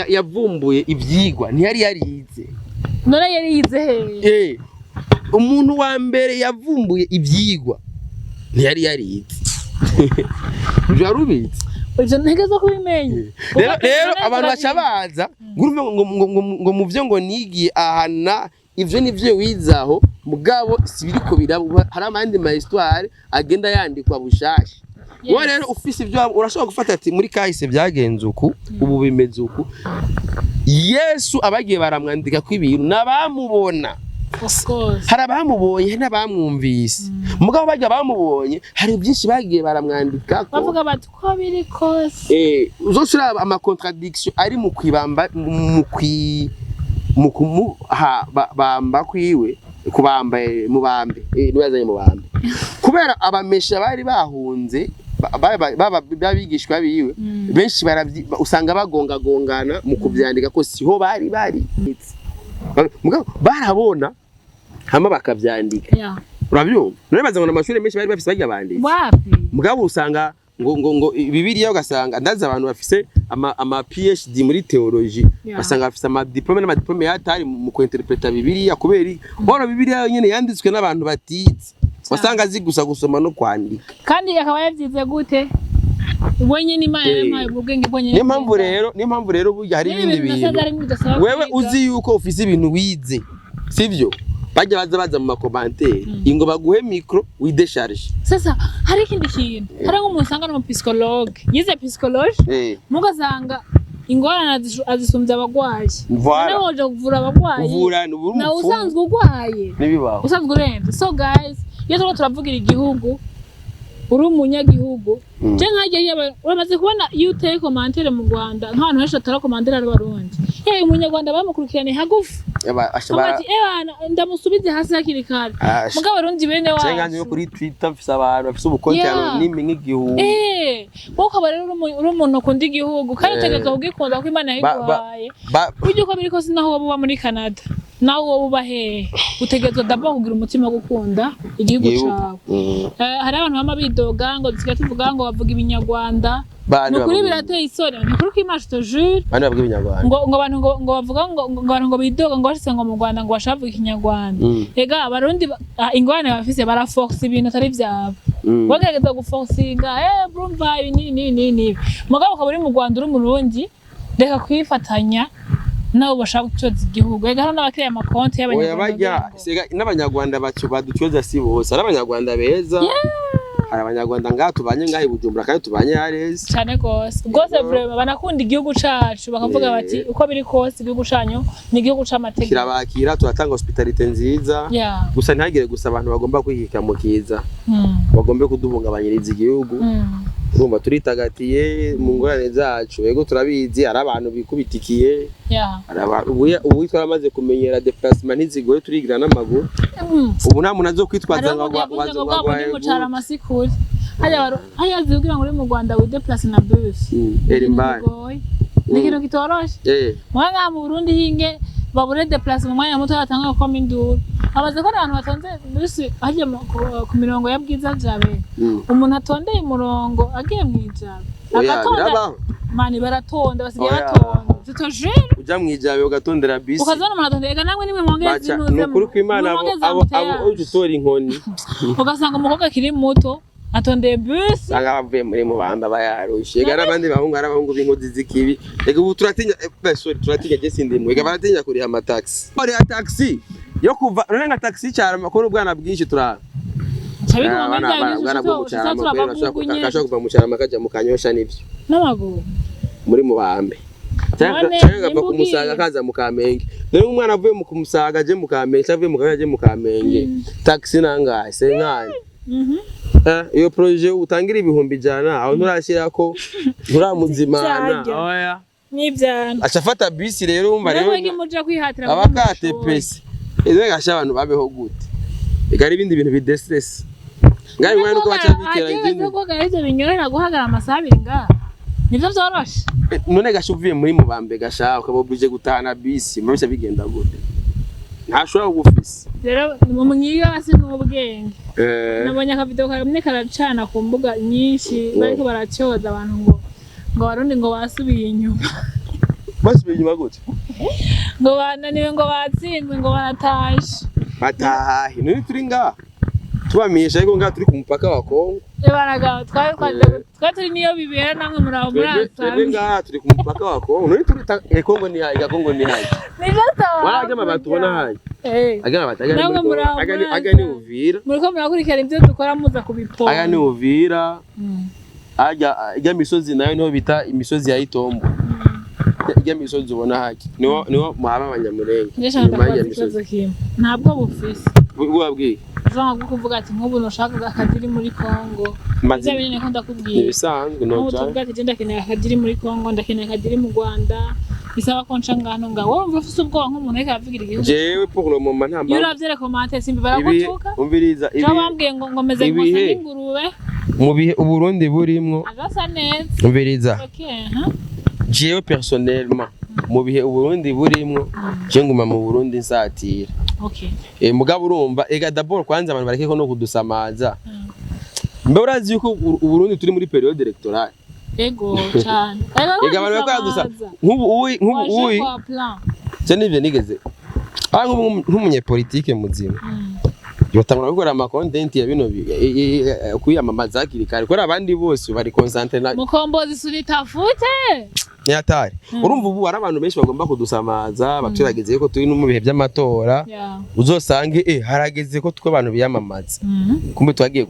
yavumbuye ivyigwa ntiyari yarize. None yari yize hehe? Umuntu wa mbere yavumbuye ivyigwa ntiyari yarize. Ivyo wari ubizi? Ivyo ntege zo kubimenya. Rero abantu baca baza ngo urumve ngo mu vyo ngo nigiye ahana, ivyo nivyo wizaho, mugabo si biriko biraba. Hari amandi ma histoire agenda yandikwa bushasha. Wowe rero ufise ivyo urashobora gufata ati muri kahise byagenze uku, ubu bimeze uku. Yesu abagiye baramwandika ko ibintu n'abamubona. Of course. Hari abamubonye, hari n'abamwumvise, mugabo bajya bamubonye hari byinshi bagiye baramwandikako. Bavuga bati uko biri kose. Uzose uraba ama contradiction ari mu kwibamba, mu kumuha bamba kwiwe, kubamba, mubambe, niwe yazanye mubambe kubera abamesha bari bahunze. Baba bigishwa biwe benshi usanga bagongagongana mu kuvyandika ko siho bari bari. Mugabo barabona hama bakavyandika. Urabyumva? None baza ngo n'amashuri menshi bari bafise barya banditse. Wapi. Mugabo usanga ngo Bibiliya, ugasanga ndazi abantu bafise ama PhD muri théologie, basanga bafise ama diplôme n'ama diplôme yatari mu kuinterpreta Bibiliya, kubera iki? Ora Bibiliya nyene yanditswe n'abantu batize, wasanga azi gusa gusoma no kwandika. Kandi akaba yavyize gute? Wenyine Imana yamuhaye ubwo bwenge bwonyine. Niyo mpamvu rero burya hari N'ibindi ibindi bintu bintu nasanze harimo bidasaba wewe kwiga. uzi yuko ufise ibintu wize, sivyo? Bajya baza mu ma commentaires ingo baguhe micro widécharge. Sasa hari ikindi kintu, hari nk'umuntu usanga ari umupsychologue, yize psychologie, mugasanga ingorane azisumbya abagwayi. Voilà. None woja kuvura abagwayi Uvura ni uri nawe umupfumu. usanzwe urwaye, Ntibibaho. usanzwe uremvye. So guys, iyo turiko turavugira igihugu, uri umunyagihugu, je nkajya yaba uramaze kubona iyo uteye commentaire mu Rwanda, nk'abantu benshi batara commentaire ari Abarundi, yewe umunyarwanda bamukurikiranye hagufi. Ashobora ati ebana ndamusubize hasi hakiri kare. Mugabo Abarundi bene Cenga wacu nyo kuri Twitter mfise abantu bafise ubukonti anonyme nk'igihumbi. Wowe ukaba rero uri umuntu ukunda igihugu kandi utegerezwa kugikunda kuko Imana yayiguhaye. Burya uko biri kose, naho woba uba muri Canada, naho woba uba hehe, utegerezwa d'abord kugira umutima wo gukunda igihugu cawe. Hari abantu bama bidoga ngo dusigaye tuvuga ngo bavuga ibinyarwanda. Bande? Ni ukuri Bavuga- birateye isoni, ni ukuri ko Imana, je te jure. Bande bavuga ibinyarwanda? Ngo abantu ngo bavuga ngo abantu ngo bidoga ngo bashitse ngo mu Rwanda ngo bashaka kuvuga ikinyarwanda. Ega Abarundi ingorane bafise, baraforce ibintu atari vyabo. Bagerageza guforcinga, urumva ibi n'ibi n'ibi n'ibi n'ibi. Mugabo ukaba uri mu Rwanda, uri Umurundi, reka kwifatanya nabo bashaka gucoza igihugu. Ega hariho n'abakiriya amakonti Oya, y'abanyarwanda barya kugira ngo- sega n'abanyarwanda bacu baducoza si bose, ari abanyarwanda beza. Hari abanyarwanda ngaha tubanye ngaha i Bujumbura kandi tubanye harezi. Cane gose rwose, vraiment banakunda igihugu cacu, bakavuga bati uko biri kose igihugu canyu ni igihugu c'amategeko. Kirabakira, turatanga hospitalité nziza. Gusa ntihagire gusa abantu bagomba kwihika mu kiza, bagombe kuduhungabanyiriza igihugu. Urumva turitagatiye mu ngorane zacu, yego turabizi, hari abantu bikubitikiye. Hari ubu twaramaze kumenyera déplacement, ntizigoye, turigira n'amaguru. Ubu nta muntu azokwitwaza Hariho ngo umuntu yavuze ngo ngo bwa bundi agwaye. mu caramasikuri hariya hariya zibwira ngo uri mu Rwanda widéplace na bus. Erimbani. Bigoye, ni ikintu kitoroshe. Mwa ngaha mu Burundi hinge babure déplace mu mwanya muto batanga gukoma induru, abaze ko abantu batonze bus hajya ku mirongo ya Bwiza Jabe. Umuntu atondeye umurongo agiye mw'Ijabe, Oya, agatonda. Birabaho. Mani baratonda, basigaye Oya. batonda, tutojere. Uja mw'ijabe ugatondera bisi. Ukazana umuntu atondeye, ega namwe nimwe mwongeze Baca inuze. ni ukuri kw'Imana, abo uje utora inkoni. Ugasanga umukobwa akiri muto atondeye bus. Usanga bavuye muri Mubamba bayarushe, ega n'abandi bahungu, ari abahungu b'inkozi z'ikibi. Ega ubu turatinya, sorry, turatinya, je sindimwe, ega baratinya kuriha amataxi, kuriha taxi yo kuva none nka taxi cyarama kubona ubwana bwinshi turara. Cabiguma muri bya bintu. Ubwana bwo mu Cyarama turaba gashobora kuva mu Cyarama kaja mu Kanyosha nivyo n'amaguru. Muri Mubambe None canke akava ku nimba Musaga ugiye- kaza mu Kamenge. None umwana avuye mu Kumusaga aje mu Kamenge canke avuye mu Kamenge aje mu Kamenge, taxi nangahe? Senkani. Iyo projet utangira 100,000, aho nturashirako nturamuzimana. Vyarya. Oya, N'ivyana. aca afata bisi rero, umva rero. Rero muja kwihatira. Abakatepesi ejo gasha abantu babeho gute? Ega ari ibindi bintu bidéstresse ngaho iwawe nuko baca bitera izindi. Ivyo binyorera guhagarara amasaha 2 ngaha nivyo vyoroshe. None gasha uvuye muri Mubambe gasha ukaba obligé gutahana bisi, murabisha bigenda gute? Ntashobora kuba ufise. Rero mwiga basi n'ubwenge. Nabonye akavideo kamwe karacana ku mbuga nyinshi, bariko baracyoza abantu ngo Abarundi ngo basubiye inyuma. Basubiye inyuma gute? Ngo bananiwe, ngo batsinzwe, ngo baratashe. Batahe none turi ngaha tubamenyesha, ariko ngaha turi ku mupaka wa Kongo. Baraga twari turi niyo bibera, namwe muraho. Twebwe Murasamye. ngaha turi ku mupaka wa Kongo. None turi Kongo ni hayi, Kongo ni hayi. Nivyo sawa. Wala amabati ubona hayi, aga amabati aga ni Namwe muri Kongo. muraho. Aga ni Uvira. Muriko murakurikirana ibyo dukora, muza kubiponda. Aga ni Uvira. Ajya ijya misozi nayo niho bita imisozi ya Itombo. Ijya misozi ubona haki niho muhaba Abanyamurenge. Ndashaka Inyuma y'ijya kubaza misozi. ikibazo kimwe, ntabwo bufise. Bwabwiye. Uzanga bwo kuvuga ati nk'ubu nushaka akadiri muri Kongo. Maze Ivyo bintu niko ndakubwira. Ibisanzwe no Nk'ubu tuvuga ati je ndakeneye akadiri muri Kongo, ndakeneye akadiri mu Rwanda, bisaba ko nca ngano ngaho, wowe wumva ufise ubwoba nk'umuntu ariko aravugira igihugu? Jewe pour le moment nta Iyo mpamvu. uravye recommande simbi Ibi baragutuka. umviriza ibi Jewe bambwiye ngo meze ibihe. nkosa n'ingurube. Mu bihe Uburundi burimwo, Agasa neza. umviriza, Okay, huh? jewe personnellement, mu bihe Uburundi burimwo, je nguma mu Burundi nsatira. Mugabo urumva, ega d'abord kwanza abantu bareke ko no kudusamaza. Mbe urazi yuko Uburundi turi muri période électorale? Ego cyane. Ega abantu bakora gusa nk'ubu uyi Kwa plan. Je nivyo nigeze, nk'ubu nk'umunyepolitike muzima yotangura gukora ama content ya bino kwiyamamaza hakiri kare, kubera abandi bose bari concentré na Mukombozi sunitafute. Nyatari. Urumva, ubu hari abantu benshi bagomba kudusamaza baturageze yuko turi no mu bihe by'amatora. Uzosange harageze ko twe abantu biyamamaza, kumbe twagiye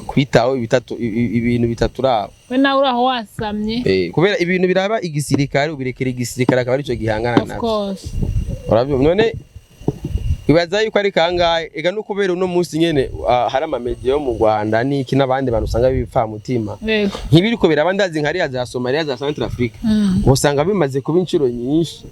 kwitaho ibitatu, ibintu bitatu rabo. We nawe uraho wasamye. Kubera ibintu biraba igisirikare, ubirekera igisirikare akaba arico gihangana Of navyo. course. Urabyumva? None ibaza yuko ari kangahe? Ega no kubera uno munsi nyene, hari amamedia yo mu Rwanda n'iki n'abandi bantu usanga b'ibipfamutima nk'ibiriko biraba, ndazi nka hariya za Somalia, za Centrafrique, usanga bimaze kuba inshuro nyinshi.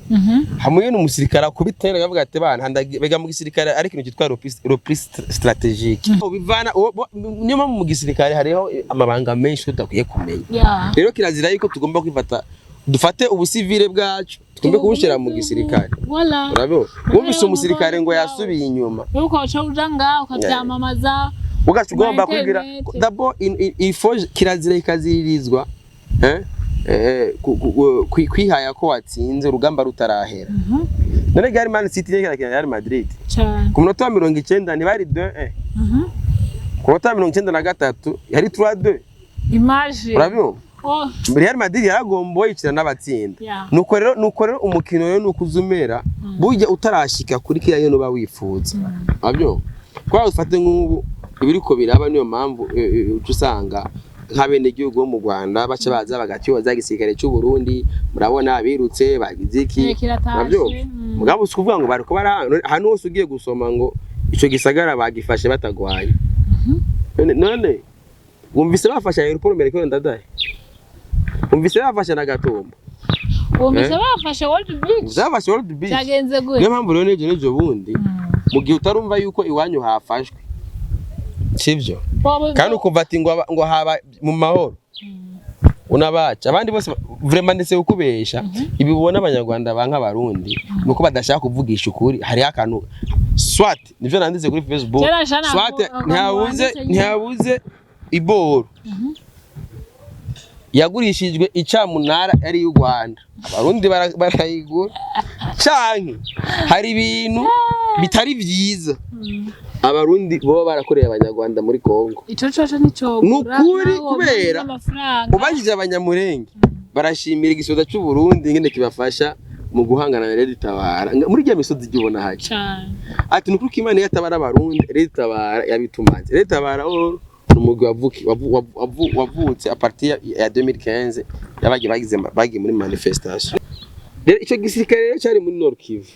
Hamwe n'umusirikare akubitera akavuga ati bana bega mu gisirikare ari ikintu cyitwa repli stratégique bivana niyo mpamvu mu gisirikare hariho amabanga menshi tudakwiye kumenya. Rero kirazira yuko tugomba kwifata, dufate ubusivile bwacu tugombe kubushyira mu gisirikare. Voilà. Urabona, wumvise umusirikare ngo yasubiye inyuma, Wewe ukaca uja ngaho ukavyamamaza. Ugaca ugomba Ma kugira internet. d'abord il faut kirazira ikaziririzwa kwihaya ko watsinze urugamba rutarahera. None Real Man City iriko irakina Real Madrid Cane. ku munota wa 90 ntibari 2-1? Ku munota wa 93 yari 3-2. Imagine. Urabyumva? Oh. Real Madrid yaragomboye ikina n'abatsinda. Nuko rero umukino rero nuko uzumera burya utarashika kuri kiriya nyene uba wifuza, urabyumva? Kubera ufate nk'ubu ibiriko biraba, niyo mpamvu uca usanga nk'abenegihugu bo mu Rwanda baca baza bagatyoza igisirikare cy'u Burundi, murabona birutse bagize iki. Kiratashe. Urabyumva? Mugabo si ukuvuga ngo bariko bara ahantu hose ugiye gusoma ngo ico gisagara bagifashe batagwaye. None wumvise bafashe aéroport Melchior Ndadaye? Wumvise bafashe na Gatumba? Wumvise bafashe World Beach? Bafashe World Beach. Cyagenze gute? Niyo mpamvu rero n'ejo bundi, mu gihe utarumva yuko iwanyu hafashwe, sivyo, kandi ukumva ati ngo haba mu mahoro, unabaca abandi bose vraiment, ndetse kukubesha, ibi ubona abanyarwanda banka abarundi nuko badashaka kuvugisha ukuri. Hariho akantu, soit nivyo nanditse kuri Facebook, Kera jana soit akantu ntihabuze wanditse nyine. Ntihabuze iboro yagurishijwe icamunara yari y'u Rwanda, abarundi barayigura, canke hari ibintu bitari vyiza abarundi boba barakoreye abanyarwanda muri Kongo. Ico coco nico. Nukuri, kubera amafaranga. Ubajije abanyamurenge barashimira igisoda cy'u Burundi ingene kibafasha mu guhangana na Red Tabara muri rya misozi igibona haca. Cane. Ati nukuri ko Imana iyo atabara abarundi, Red Tabara yabitumanze. Red Tabara ni umugwi wavutse à partir ya 2015, yabagiye bagize bagiye muri manifestation. Rero ico gisirikare rero cyari muri Nord Kivu,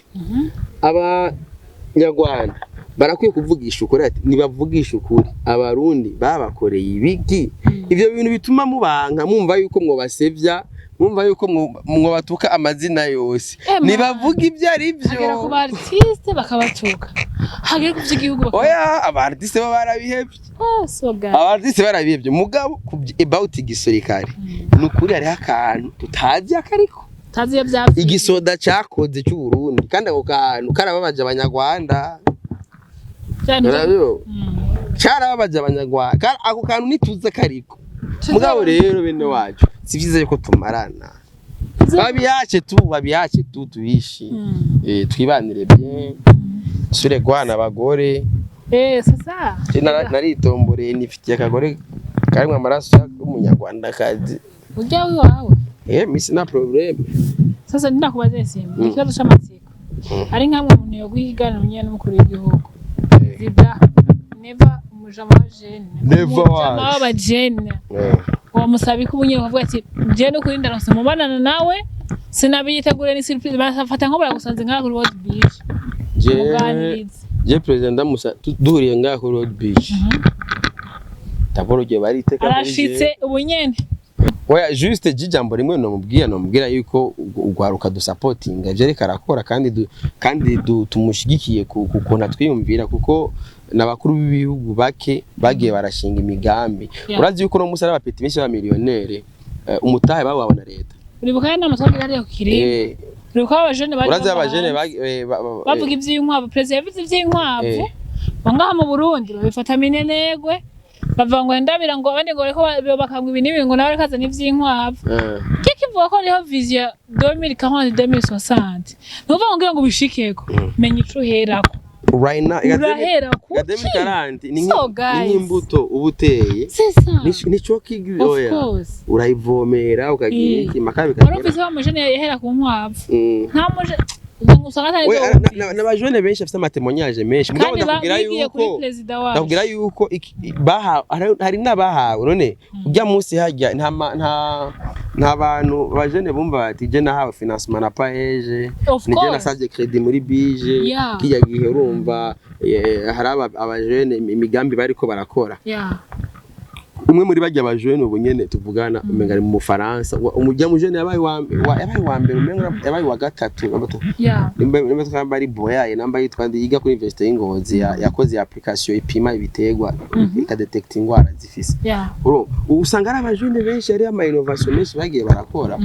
abanyarwanda barakwiye kuvugisha ukuri, ati nibavugisha ukuri, abarundi babakoreye ibiki? Ivyo bintu bituma mubanka, mwumva yuko mwobasevya, mwumva yuko mwobatuka amazina yose. Man. Nibavuga ibyo ari byo. Hagera ku ba artiste bakabatuka, hagera ku vy'igihugu bakabatuka. Oya, aba artiste bo barabihevye. Oh, so God. Aba artiste barabihevye, mugabo about igisirikare, ni ukuri hariho akantu tutazi akariko Tazi iyo vyapfuye. igisoda cakoze cy'u Burundi, kandi ako kantu karababaje abanyarwanda. Cane. Urabibo? Carababaje abanyarwanda. Kandi ako kantu ntituzi akariko. Mugabo rero bene wacu, si vyiza yuko tumarana, babiyace tu, babiyace tu, tubishi twibanire bien, dusubire guhana abagore. Eh, c'est ça. Je naritomboreye, nifitiye akagore karimwo amaraso y'umunyarwandakazi. Urya wiwawe. Misi nta problème. Sasa ndakubaze Simba, ikibazo c'amatsiko. Ari nkamwe umuntu yoguha ikiganiro nyene n'umukuru w'igihugu. Zida Neva, umujama wa jeune. Neva Umujama wacu. w'abajene. Wamusaba ko ubunyene ukavuga ati je no kuri ndaronse mubonana nawe, sinabiyitegure, ni surprise, bafata nko baragusanze ngaha kuri World Beach. Je Muganirize. je president ndamusa duhuriye ngaha kuri Road Beach. D'abord ugiye bariteka muri Arashitse ubunyene. Oya, juste ijambo rimwe nomubwira yuko ugwaruka dusapotinga ivyo ariko arakora, kandi tumushigikiye ku kuntu atwiyumvira, kuko n'abakuru b'ibihugu bake bagiye barashinga imigambi. Urazi yuko uno musi ari abapeti benshi b'abamiliyonere, umutahe bawawe na leta. Uribuka ya nama twagira hariya ku Kirimba? Uribuka abajene bari Urazi bava abajene hanze? Bavuga ivy'inkwavu, perezida yavuze ivy'inkwavu. Ngo ngaha mu Burundi babifata minenegwe, bavuga ngo ndabira, ngo abandi ngo bariko bakangwa ibi n'ibi, ngo nawe ariko azana ivy'inkwavu. Kiki kivuga ko hariho vision 2040 2060, ni ukuvuga ngo kugira ngo ubishikeko, menya ico uherako. Right now Urahera kuki? 2040 ni So, guys. nk'imbuto uba uteye. C'est ça. Nico kigira. Of Oya, course. urayivomera ukagira iki maka Wari bikagera. ufise wa mujene yahera ku nkwavu, nta muje usanga atari. Oya, n'abajene benshi bafite ama témoignages menshi, mugabo Kandi ndakubwira bigiye kuri yuko perezida wacu. ndakubwira yuko hari n'abahawe. None ujya munsi hajya nta bantu bajene bumva bati: "Je nahawe financement na PAEEJ, Of nije course. nasavye crédit muri BIJE." Kijya gihe urumva, hari abajene imigambi bariko barakora. Umwe muri barya bajene ubu nyene tuvugana umenga ari mu Bufaransa. Umujya mujene yabaye wa mbere, umenga yabaye wa gatatu. Nimba twamba ari boyaye, namba yitwa ndi, yiga kuri Université y'Ingozi, yakoze application ipima ibiterwa, ikadetekta ingwara zifise. Urumva usanga ari abajene benshi, ari ama innovation menshi bagiye barakora,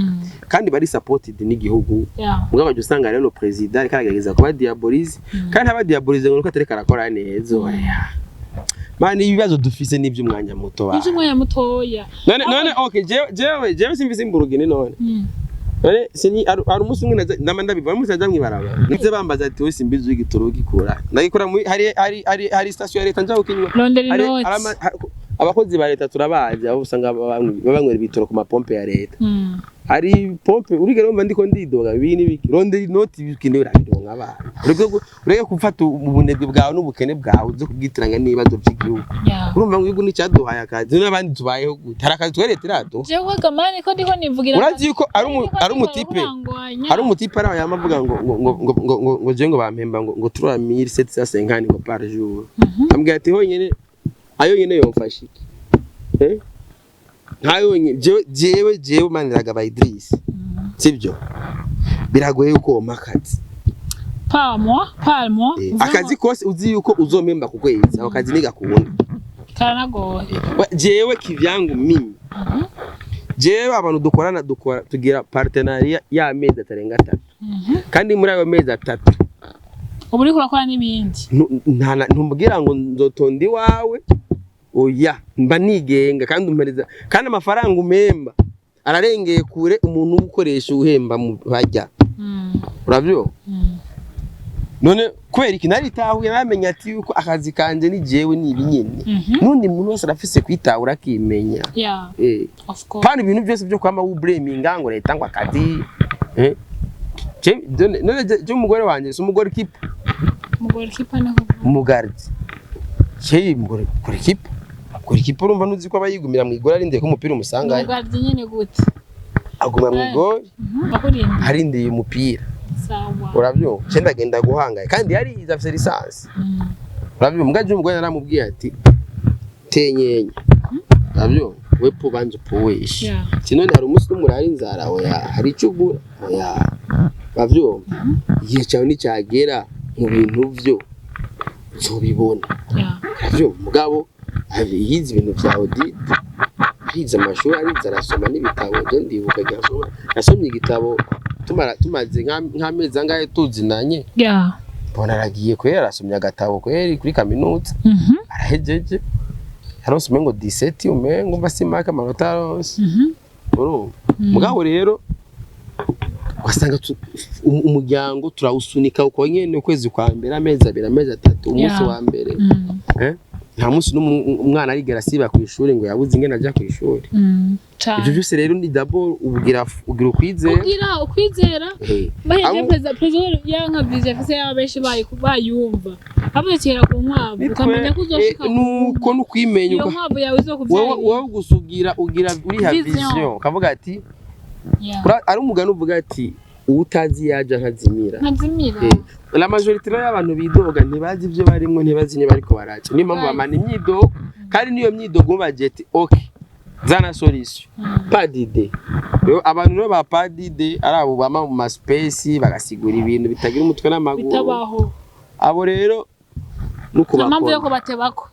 kandi bari supported n'igihugu. Mugabo baje usanga rero president ariko aragerageza kuba diabolize, kandi aba diabolize ngo nuko atariko arakora neza. Oya mani, ibibazo dufise n'ivy'umwanya muto ba. Ivy'umwanya mutoya. None okay, jewe simvise imburugini none. None sini ari umunsi umwe ndama ndabiva, umunsi naza mwibarabara nize bambaza ati: "Wowe simbizi w'igitoro ugikura?" Ndagikora muri hari station ya leta nja kukinywa. Rondera Hari inoti. Abakozi ba leta turabazi, aho usanga banywera ibitoro ku mapompe ya leta. Hari pompe urigera wumva ndiko ndidoga ibi n'ibiki? Rondera inoti, ibiki urabironka abana. Ureke gufata ubunebwe bwawe n'ubukene bwawe uze kubwitiranya n'ibibazo by'igihugu. Urumva ngo igihugu nicyaduhaye akazi n'abandi tubayeho gute? Hari akazi twe leta iraduha? Jewe gamani ko ndiko nivugira. Urazi yuko ari umutipe, hari umutipe ari aho yama avuga ngo je ngo bampemba ngo 3750 ngo par jour. Ambwira ati honyene ayo nyene yomfasha iki? Nka yonyene jewe Maniragaba Idris, sibyo, biragoye yuko wompa akazi. Par mois, par mois. Akazi kose uzi yuko uzompemba ku kwezi, ako kazi nigakunda. Karanagoye. Jewe kivyangu mimi, jewe abantu dukorana dukora tugira partenariat y'amezi atarenga 3, kandi muri ayo mezi 3 Ubu uriko urakora n'ibindi. Ntumbwira ngo nzotonda iwawe, oya, mba nigenga, kandi umpereza, kandi amafaranga umemba ararengeye kure umuntu ukoresha uhemba mu bajya. Uravyo? None kubera iki naritahuye, namenye ati yuko akazi kanje ni jewe, ni ibi nyene. N'undi muntu wese arafise kwitahura akimenya. Of course. Kandi ibintu byose byo kwama wublaminga ngo leta ngo akazi, none je umugore wanje si umugore kipa? Umugore kipa ni kuvuga. Umugardi je umugore kuri kipa, kuri kipa, urumva nuzi ko aba yigumira mu igori arindiye ko umupira umusangayo. Umugardi nyene gute? Aguma mu igori. Bakurinda. Arindiye umupira. Sawa. Uravyumva, ce ndagenda guhangaye, kandi yarize, afise licence. Uravyumva, mugaje umugore naramubwiye ati: "Tenyenya, uravyumva, wepo banza upoeshe." Ati: "None hari umunsi n'umurara inzara?" "Oya." "Hari icyo ugura?" "Oya." Uravyumva, igihe cyawe nicyagera mu bintu vyo nzobibona. Uravyumva, mugabo yize ibintu vya audit, arize amashuri, arize, arasoma n'ibitabo. Je ndibuka igihe asoma, yasomye igitabo tumara tumaze nk'amezi angahe tuzinanye. Mbona aragiye kweri, arasomye agatabo kweri kuri kaminuza. Arahejeje, yaronse umengo 17, umengo mba simaka amanota yaronse. Urumva, mugabo rero ugasanga umuryango turawusunika uko nyene, ukwezi kwa mbere, amezi 2, amezi 3, umunsi wa mbere. Nta munsi n'umwe umwana arigera asiba ku ishuri ngo yabuze ingene aja ku ishuri. Cane. Ivyo byose rero ni d'abord ugira ukwizera. Ugira ukwizera. Baheje perezida yanka vision afise, yaba benshi bayumva avuze kera ku nkwavu, ukamenya ko uzoshika ku nuko nukwimenya. Iyo nkwavu yawe izokuvyarira. Wowe gusa ugira uriha Vision. vision, ukavuga ati ari umugani uvuga ati: "Uwutazi yaje ntazimira." Ntazimira. La majorité rero y'abantu bidoga ntibazi ibyo barimwo, ntibazi niba bariko baraca. Niyo mpamvu Right. bamana imyidogo, kandi niyo myidogo bagiye ati: "Okay, Zana solution, pas d'idée. Rero abantu rero ba pas d'idée, ari abo bama mu ma space bagasigura ibintu bitagira umutwe n'amaguru. Bitabaho. Abo rero Nta mpamvu yo nukubakora. kubatebako.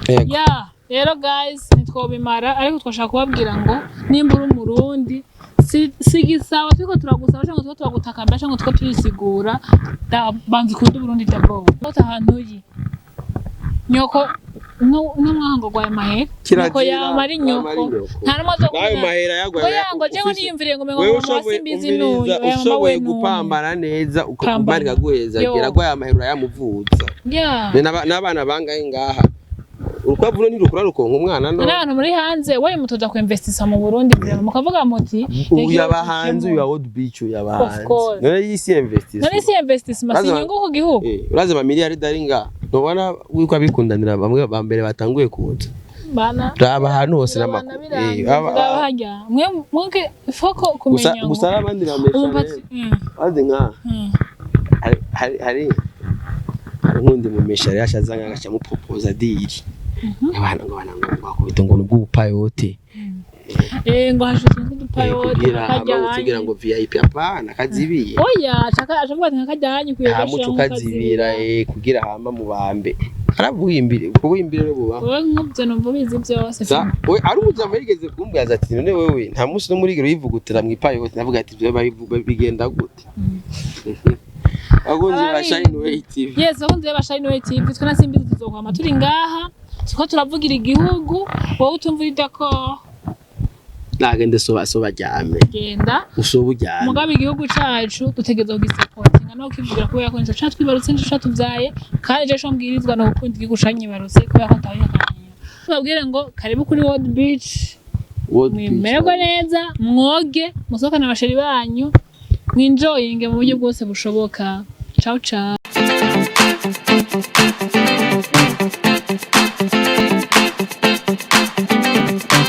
Yego. Ya, rero guys, ntitwobimara, ariko twashaka kubabwira ngo nimba uri Umurundi, si gisaba turiko turagusaba cyangwa turiko turagutakambira cyangwa turiko turisigura, banza ukunde Uburundi d'abord. Ota ahantu uri nyoko n'umwango gwaye mahera nyoko Kirazira, yama ari nyoko. yama ari nyoko. Nta n'umwe N'ayo azokubwira mahera yagwaye. Ngo yango jewe niyumviriye ngo mengo Wewe mama ushoboye simbizi n'uyu umviriza, oya mama ushoboye we n'uyu. gupambana neza. Pambana. Ukamara ikaguheza. Yo. Gira gwaye amahera urayamuvuza. Ya. N'abana bangahe ngaha urukwavu rero ntirukura rukonka umwana no None abantu muri hanze we mutoza kuinvestisa mu Burundi vraiment, mukavuga muti Ubu reka yaba hanze, dukemure. uyu wa World Beach yaba Of hanze. course. None yisi investissement. None si investissement, si Urazi inyungu ku gihugu? Urazi ama miliyari ari ngaha, ntubona yuko abikundanira bamwe ba mbere batanguye kuza? Bana. Raba ahantu hose Birabana. n'amakuru. Birangiye raba harya mwe mweke foko Gusa kumenya ngo gusa n'abandi bamesha umupatsi rero bazi nka hari nk'undi mumesha rero ashaza nk'agaca amupropoza deal, abana ngo bana ngo bakubita ngo nubw'ubupayote. Ngo hashitse nk'udupayote. Kugira hama kugira ngo VIP, apana kazibiye. Oya, ashaka ashavuga ati nkakajyanye kuye. Hama uca ukazibira, kugira hama mubambe arabuhimbire kubuhimbire rero bubaho. Wowe nk'ubyo numva ubizi byose. We ari umujama yigeze kumbwaza ati: "None wewe nta munsi n'umwe urigera uyivugutira mu ipayote?" Navuga ati: "Ibyo bigenda gute?" Bakunzi ba Ababizi. Shine Way TV. Yes, bakunzi ba Shine Way TV, twe na Simbizi tuzokwama turi ngaha tuko turavugira igihugu. Wowe utumva uri d'accord, Nagende soba soba ryame. Genda. Usoba uryame. Mugabe igihugu cacu dutegerezwa kugisapotinga no kukivugira, kubera ko nico catwibarutse, nico catuvyaye, kandi je co mbwirizwa no gukunda igihugu canyibarutse, kubera ko ntawihakaniye. Tubabwire ngo karibu kuri World Beach. World Beach. Mwimererwe neza, mwoge, musohokane abasheri banyu, mwinjoyinge mu buryo bwose bushoboka. Ciao ciao.